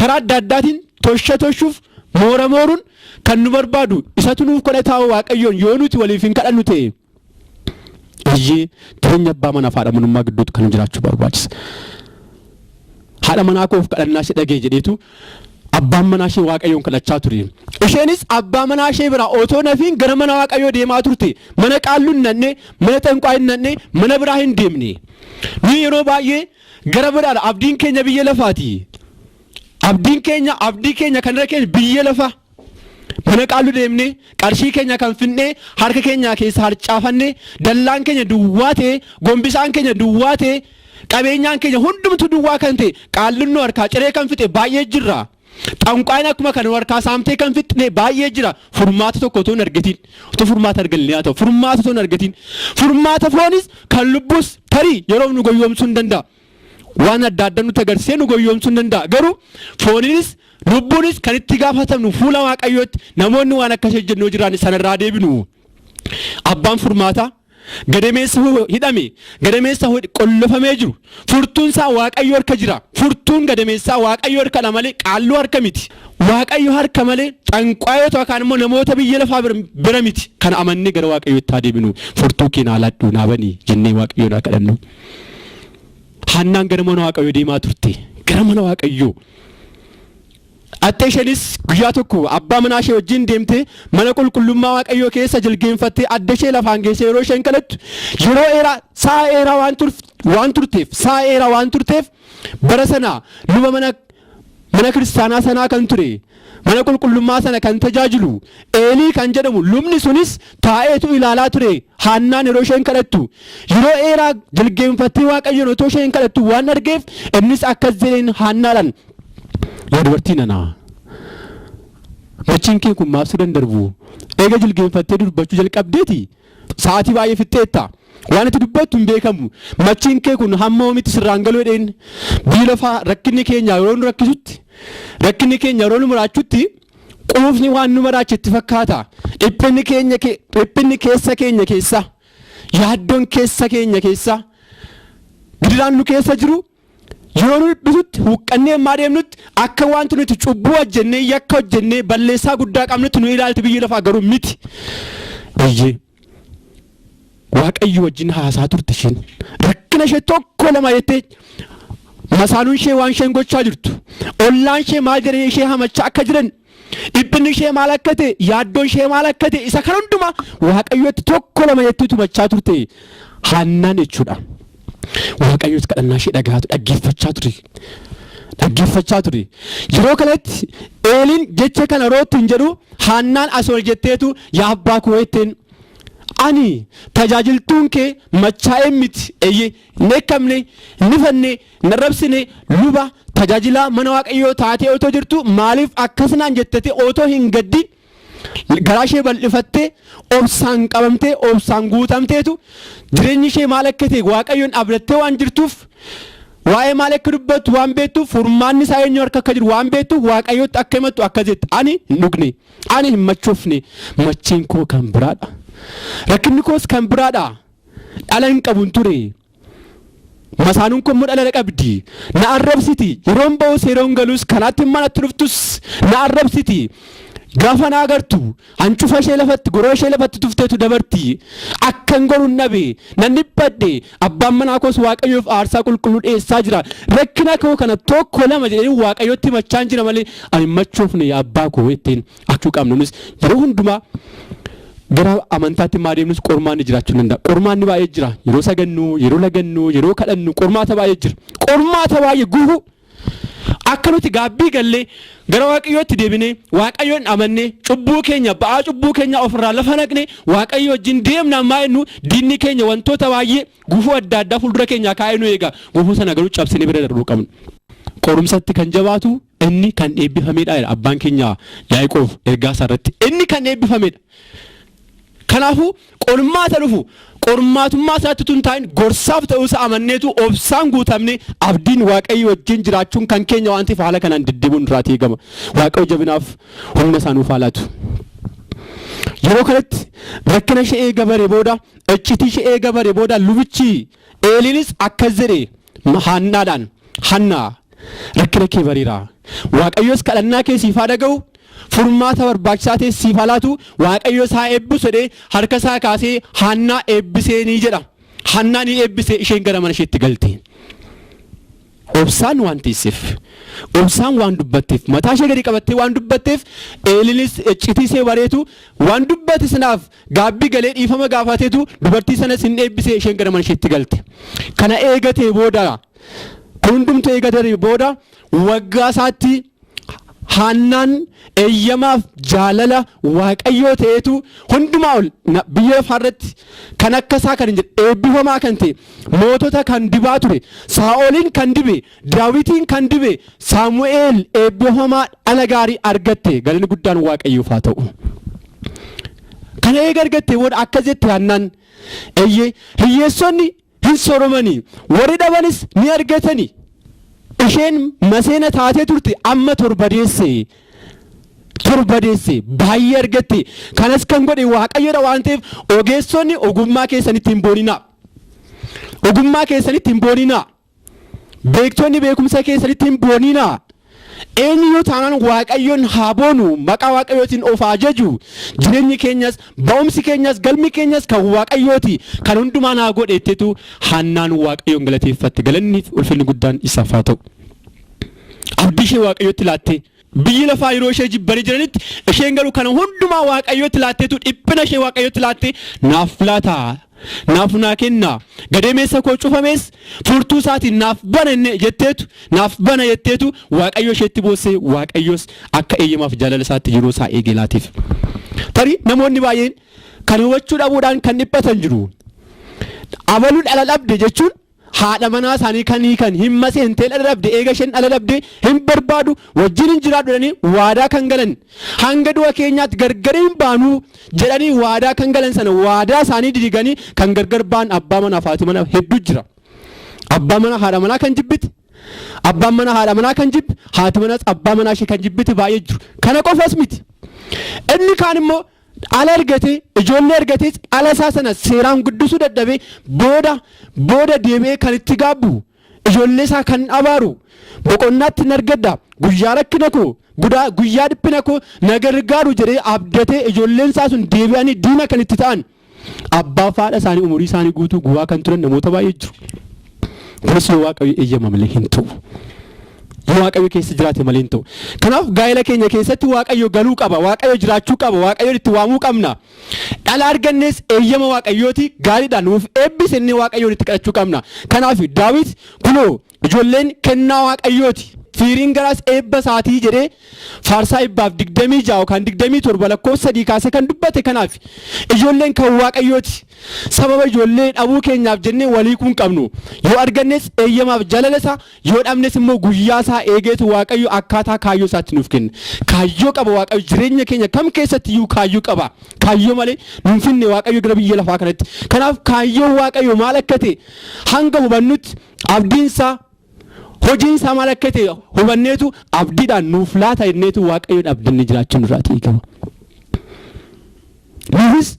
karaa adda addaatiin tosha toshuuf, moora mooruun kan nu barbaadu isatu nuuf kadhataa Waaqayyoon yoo nuti waliif hin kadhannu ta'e. Eeyyee, jireenya abbaa manaa fi haadha manummaa gidduutti kan jiraachuu barbaachisa. Haadha manaa koof kadhannaa ishee dhagee jedheetu abbaan manaa ishee Waaqayyoon kadhachaa ture. Isheenis abbaa manaa ishee biraa otoo nafiin gara mana Waaqayyoo deemaa turte. Mana qaalluu hin naqne, mana xanqwaa hin naqne, mana biraa hin deemne. Nuyi yeroo baay'ee gara biraadha abdiin keenya biyya lafaati. Abdiin keenya, abdii keenya kan irra keenya biyya lafaa. Mana qaallu deemnee qarshii keenya kan finnee harka keenya keessa harcaafannee dallaan keenya duwwaa ta'e, gombisaan keenya duwwaa ta'e, qabeenyaan keenya hundumtu duwwaa kan ta'e, qaalluun nu harkaa ciree kan fixe baay'ee jirra. Xanqwaan akkuma kan nu harkaa saamtee kan fixne baay'ee jira. Furmaata tokko otoo hin argatiin, otoo furmaata arganne haa ta'u, furmaata otoo hin argatiin, furmaata foonis kan lubbuus tarii yeroo nu goyyomsuu hin danda'a. Waan adda addaa nutti agarsiisee nu goyyomsuu hin danda'a. Garuu fooniinis lubbuunis kan itti gaafatamnu fuula Waaqayyootti namoonni waan akkasii hojjennu yoo jiraanne sanarraa deebinu. Abbaan furmaataa gadameessa hidhame, gadameessa qollofamee jiru, furtuun isaa Waaqayyo harka jira. Furtuun gadameessaa Waaqayyo harkadha malee qaalluu harka miti. Waaqayyo harka malee xanqwaayota yookaan immoo namoota biyya lafaa bira miti. Kana amannee gara Waaqayyootti haa deebinu. Furtuu kee naa laadhu, naa bani jennee Waaqayyoon haa kadhannu. Haannaan gara mana Waaqayyoo deemaa turte. Gara mana Waaqayyoo. Atte isheenis guyyaa tokko abbaa manaa ishee wajjin deemtee mana qulqullummaa Waaqayyoo keessa jilgeenfattee adda ishee lafaan geessee yeroo isheen kadhattu yeroo dheeraa sa'a dheeraa waan turteef, sa'a dheeraa waan turteef bara sana luba mana kiristaanaa sanaa kan ture, mana qulqullummaa sana kan tajaajilu Eelii kan jedhamu lubni sunis taa'eetu ilaalaa ture. Haannaan yeroo isheen kadhattu yeroo dheeraa jilgeenfattee Waaqayyoon otoo isheen kadhattu waan argeef innis akkas jedheen Haannaadhaan, yaa dubartii nanaa, machiin kee kun maaf si dandarbu? Eega jilgeenfattee dubbachuu jalqabdeeti sa'aatii baay'ee fixxeetta. Waan itti dubbattu hin beekamu. Machiin kee kun hamma oomitti sirraan galuu jedheen. Biyyi lafaa rakkinni keenya yeroo nu rakkisutti, rakkinni keenya yeroo nu maraachutti quufni waan nu maraache itti fakkaata. Dhiphinni keenya dhiphinni keessa keenya keessa, yaaddoon keessa keenya keessa, gidiraan nu keessa jiru yeroo nu dhiphisutti huqqannee ammaa deemnutti akka wanti nuti cubbuu hojjennee, yakka hojjennee, balleessaa guddaa qabnutti nu ilaalti biyyi lafaa, garuu miti. Eeyyee. Waaqayyo wajjin haasaa turte isheen. Rakkina ishee tokko lama jettee masaanuun ishee waan isheen gochaa jirtu, ollaan ishee maal jedhanii ishee hamachaa akka jiran, dhiphinni ishee maal akka ta'e, yaaddoon ishee maal akka ta'e, isa kan hundumaa Waaqayyotti tokko lama jettee tumachaa turte Haannaan jechuudha. Waaqayyos kadhannaa ishee dhagaatu dhaggeeffachaa ture. Dhaggeeffachaa ture. Yeroo kanatti Eeliin jecha kana yeroo ittiin jedhu Haannaan as ol jetteetu yaa abbaa koo jetteen, ani tajaajiltuun kee machaa'een miti, eeyyee, hin dheekkamne, hin ifanne, hin arrabsine, luba tajaajilaa mana Waaqayyoo taatee otoo jirtu maaliif akkas naan jettete otoo hin gaddin Garaa ishee bal'ifattee, obsaan qabamtee, obsaan guutamteetu, jireenyi ishee maal akka ta'e Waaqayyoon abdattee waan jirtuuf, waa'ee maal akka dubbattu waan beektuuf, furmaanni isaa eenyu harka akka jiru waan beektuuf, Waaqayyootti akka himattu akka jette: "Ani hin dhugne, ani hin machoofne, machiin koo kan biraadha. Rakkinni koos kan biraadha. Dhala hin qabun ture. Masaanuun kun immoo dhala qabdi. Na arrabsiti. Yeroon ba'us yeroon galus kanaatti manatti dhuftus na arrabsiti. Gaafa na agartu hancufa ishee lafatti, goroo ishee lafatti tufteetu dabarti. Akkan godhu dhabe, nan dhiphadhe. Abbaan manaa koos Waaqayyoof aarsaa qulqulluu dhiyeessaa jira. Rakkina koo kana tokko lama jedhanii Waaqayyootti himachaa jira malee ani hin machoofne, yaa abbaa koo," ittiin achuu qabnu. Nus yeroo hundumaa gara amantaatti maa deemnus qormaanni jiraachuu danda'a. Qormaanni baay'ee jira. Yeroo sagannu, yeroo lagannu, yeroo kadhannu qormaata baay'ee jira. Qormaata baay'ee guufuu. Akka nuti gaabbii gallee gara Waaqayyootti deebinee, Waaqayyoon amannee, cubbuu keenya, ba'aa cubbuu keenya ofirraa lafa naqne, Waaqayyo wajjin deemna ammaa jennu, diinni keenya wantoota baay'ee, gufuu adda addaa fuuldura keenyaa kaa'ee nu eega. Gufuu sana garuu cabsinee bira darbuu qabna. Qorumsatti kan jabaatu inni kan eebbifamedha jedha abbaan keenya Yaaqoob ergaa isaa irratti. Inni kan eebbifamedha. Kanaafuu qormaata dhufu qormaatummaa isaatti tun taa'in, gorsaaf ta'uusaa amanneetu, obsaan guutamne, abdiin Waaqayyo wajjin jiraachuun kan keenya waan ta'eef, haala kanaan deddeebi'uun irraatii eegama. Waaqayyo jabinaaf humna isaa nuuf haa laatu. Yeroo kanatti rakkina ishee eega bare booda, iccitii ishee eega bare booda, lubichi Eeliinis akkas jedhe Haannaadhaan: "Hannaa, rakkina kee bareera. Waaqayyos kadhannaa kee siif haa dhaga'u. Furmaata barbaachisaa ta'e siif haa laatu. Waaqayyo isaa eebbisu," jedhee harka isaa kaasee Haannaa eebbisee ni jedha. Haannaa ni eebbisee, isheen gara mana isheetti galte. Obsaan waan teesseef, obsaan waan dubbatteef, mataa ishee gadi qabattee waan dubbatteef, Eeliinis iccitii ishee bareetu waan dubbate sanaaf gaabbii galee dhiifama gaafateetu dubartii sanas hin eebbisee, isheen gara mana isheetti galte. Kana eegatee booda, kun hundumtuu eegatee booda, waggaa isaatti Haannaan eeyyamaaf jaalala Waaqayyoo ta'eetu hundumaa ol biyya lafaarratti kan akka isaa kan hin jedhe, eebbifamaa kan ta'e, mootota kan dibaa ture, Saa'oliin kan dibe, Daawitiin kan dibe, Saamu'eel eebbifamaa dhala gaarii argatte. Galanni guddaan Waaqayyoof haa ta'u. Kana eega argatte booda akkas jette Haannaan: "Eeyyee, hiyyeessonni hin sooromanii, warri dhabanis ni argatanii. Isheen maseena taatee turte amma 7 deesse. 7 deesse, baay'ee argatte. Kanas kan godhe Waaqayyoodha waan ta'eef, ogeessonni ogummaa keessanitti hin booninaa. Ogummaa keessanitti hin booninaa. Beektonni beekumsa keessanitti hin booninaa. Eenyuyyuu taanaan Waaqayyoon haa boonu, maqaa Waaqayyootiin of haa jaju. Jireenyi keenyas, ba'umsi keenyas, galmi keenyas kan Waaqayyooti. Kan hundumaa naa godhe," jetteetu Haannaan Waaqayyoon galateeffatte. Galanni fi ulfinni guddaan isaaf haa ta'u. Abdii ishee Waaqayyootti laattee, biyyi lafaa yeroo ishee jibbanii jiranitti, isheen garuu kana hundumaa Waaqayyootti laatteetu, dhiphina ishee Waaqayyootti laattee, "Naaf laataa, naaf naa kennaa, gadeemeessa koo cufamees furtuu isaatiin naaf bana inni," jetteetu, "Naaf bana," jetteetu Waaqayyo isheetti boossee, Waaqayyos akka eeyyamaaf jaalala isaatti yeroo isaa eegee laatiif. Tarii namoonni baay'een kan hubachuu dhabuudhaan kan dhiphatan jiru. Abaluu dhala dhabde jechuun haadha manaa isaanii kan hiikan, hin maseentee dhala dhabde, eega isheen dhala dhabde hin barbaadu, wajjin hin jiraadhu jedhanii waadaa kan galan, hanga du'a keenyaatti gargar hin baanuu jedhanii waadaa kan galan sana, waadaa isaanii diiganii kan gargar ba'an abbaa manaa fi haati manaa hedduu jira. Abbaa manaa haadha manaa kan jibbite, abbaan manaa haadha manaa kan jibbe, haati manaas abbaa manaa ishee kan jibbite baay'ee jiru. Kana qofas miti. Inni kaan immoo dhala argatee, ijoollee argatee, dhala isaa sana seeraan guddisuu dadhabee, booda booda deebi'ee kan itti gaabbu, ijoollee isaa kan abaaru, "Boqonnaatti hin argadha, guyyaa rakkina koo, guyyaa dhiphina koo na gargaaru," jedhee abdatee, ijoolleen isaa sun deebi'anii diina kan itti ta'an, abbaa fi haadha isaanii umurii isaanii guutuu gubaa kan turan namoota baay'ee jiru. Kunis yoo Waaqayyo eeyyama malee hin ta'u. Yoo Waaqayyo keessa jiraate malee hin ta'u. Kanaaf gaa'ela keenya keessatti Waaqayyo galuu qaba. Waaqayyo jiraachuu qaba. Waaqayyo itti waamuu qabna. Dhala argannes eeyyama Waaqayyooti, gaariidha, nuuf eebbise inni, Waaqayyoon itti kadhachuu qabna. Kanaaf Daawit kunoo ijoolleen kennaa Waaqayyooti. Firiin garaas eebba isaatii jedhee Faarsaa 126 yookaan 27 lakkoofsa 3 kaasee kan dubbate kanaaf. Ijoolleen kan Waaqayyooti. Sababa ijoollee dhabuu keenyaaf jennee walii kun qabnu. Yoo argannes eeyyamaaf jaalala isaa, yoo dhabnes immoo guyyaa isaa eegeetu Waaqayyo akkaataa kaayyoo isaatti nuuf kenna. Kaayyoo qaba Waaqayyo, jireenya keenya kam keessatti iyyuu kaayyoo qaba. Kaayyoo malee nun finne Waaqayyo gara biyya lafaa kanatti. Kanaaf kaayyoon Waaqayyo maal akka ta'e hanga hubannutti, abdiin isaa, hojiin isaa maal akka ta'e hubanneetu, abdiidhaan nuuf laata jenneetu Waaqayyoon abdanne jiraachuun nurraa eegama. Nuufis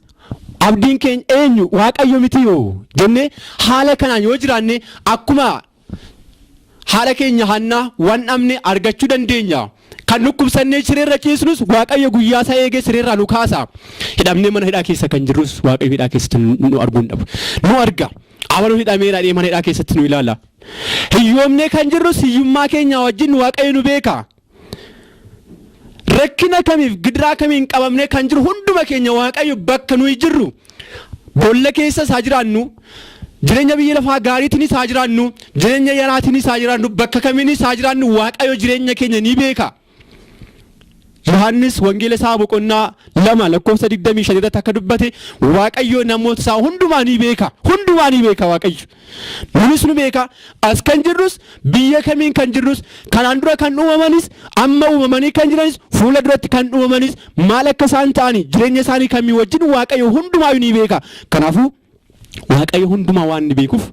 abdiin keenya eenyu? Waaqayyo miti yoo jennee haala kanaan yoo jiraanne, akkuma haadha keenya Hannaa waan dhabne argachuu dandeenya. Kan dhukkubsannee sireerra ciisnus Waaqayyo guyyaa isaa eegee sireerraa nu kaasa. Hidhamnee mana hidhaa keessa kan jirrus Waaqayyo hidhaa keessatti nu arguu hin dhabu. Nu arga. Abaluu hidhameera jedhee mana hidhaa keessatti nu ilaala. Hiyyoomnee kan jirrus hiyyummaa keenya wajjin Waaqayyo nu beeka. Rakkina kamiif gidiraa kamiin qabamnee kan jiru hunduma keenya Waaqayyo bakka nuyi jirru, boolla keessa isaa jiraannu, jireenya biyya lafaa gaariitiin isaa jiraannu, jireenya yaraatiin isaa jiraannu, bakka kamiin isaa jiraannu, Waaqayyo jireenya keenya ni beeka. Yohaannis wangeela isaa boqonnaa 2 lakkoofsa 25 irratti akka dubbate, Waaqayyo namoota isaa hundumaa ni beeka. Hundumaa ni beeka Waaqayyo. Nunis nu beeka. As kan jirrus, biyya kamiin kan jirrus, kanaan dura kan uumamanis, amma uumamanii kan jiranis, fuula duratti kan uumamanis, maal akka isaan ta'ani, jireenya isaanii kamii wajjin Waaqayyo hundumaa ni beeka. Kanaafuu Waaqayyo hundumaa waan ni beekuuf,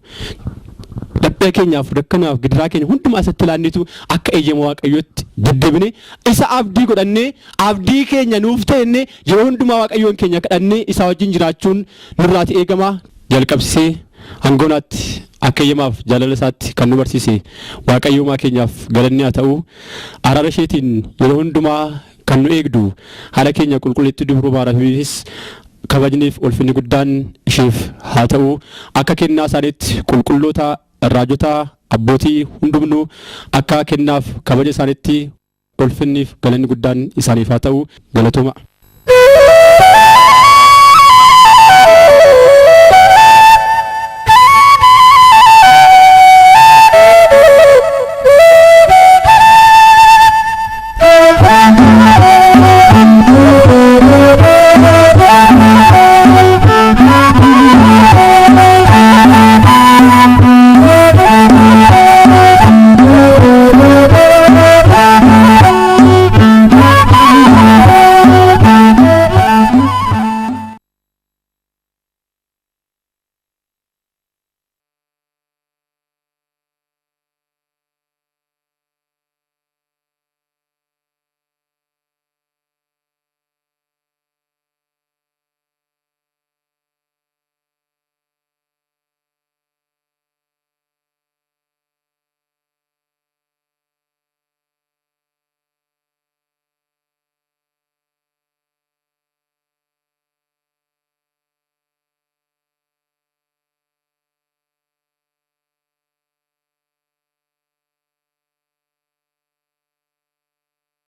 laphee keenyaaf, rakkinaaf, gidiraa keenya hundumaa isatti laannetu, akka eeyyama Waaqayyootti deddeebine isa abdii godhannee, abdii keenya nuuf ta'enne yeroo hundumaa Waaqayyoon keenya kadhannee isaa wajjin jiraachuun nurraati eegama. Jalqabsisee hangoonaatti akka eeyyamaaf jaalala isaatti kan nu barsiise Waaqayyoomaa keenyaaf galanni haa ta'u. Araara isheetiin yeroo hundumaa kan nu eegdu haadha keenya Qulqulleettii Dubroo Maariyaamiifis kabajniif ulfinni guddaan isheef haa ta'u. Akka kennaa isaaniitti qulqulloota, raajota, abbootii hundumnuu akka kennaaf kabaja isaaniitti ulfinniif galanni guddaan isaaniif haa ta'u. Galatooma.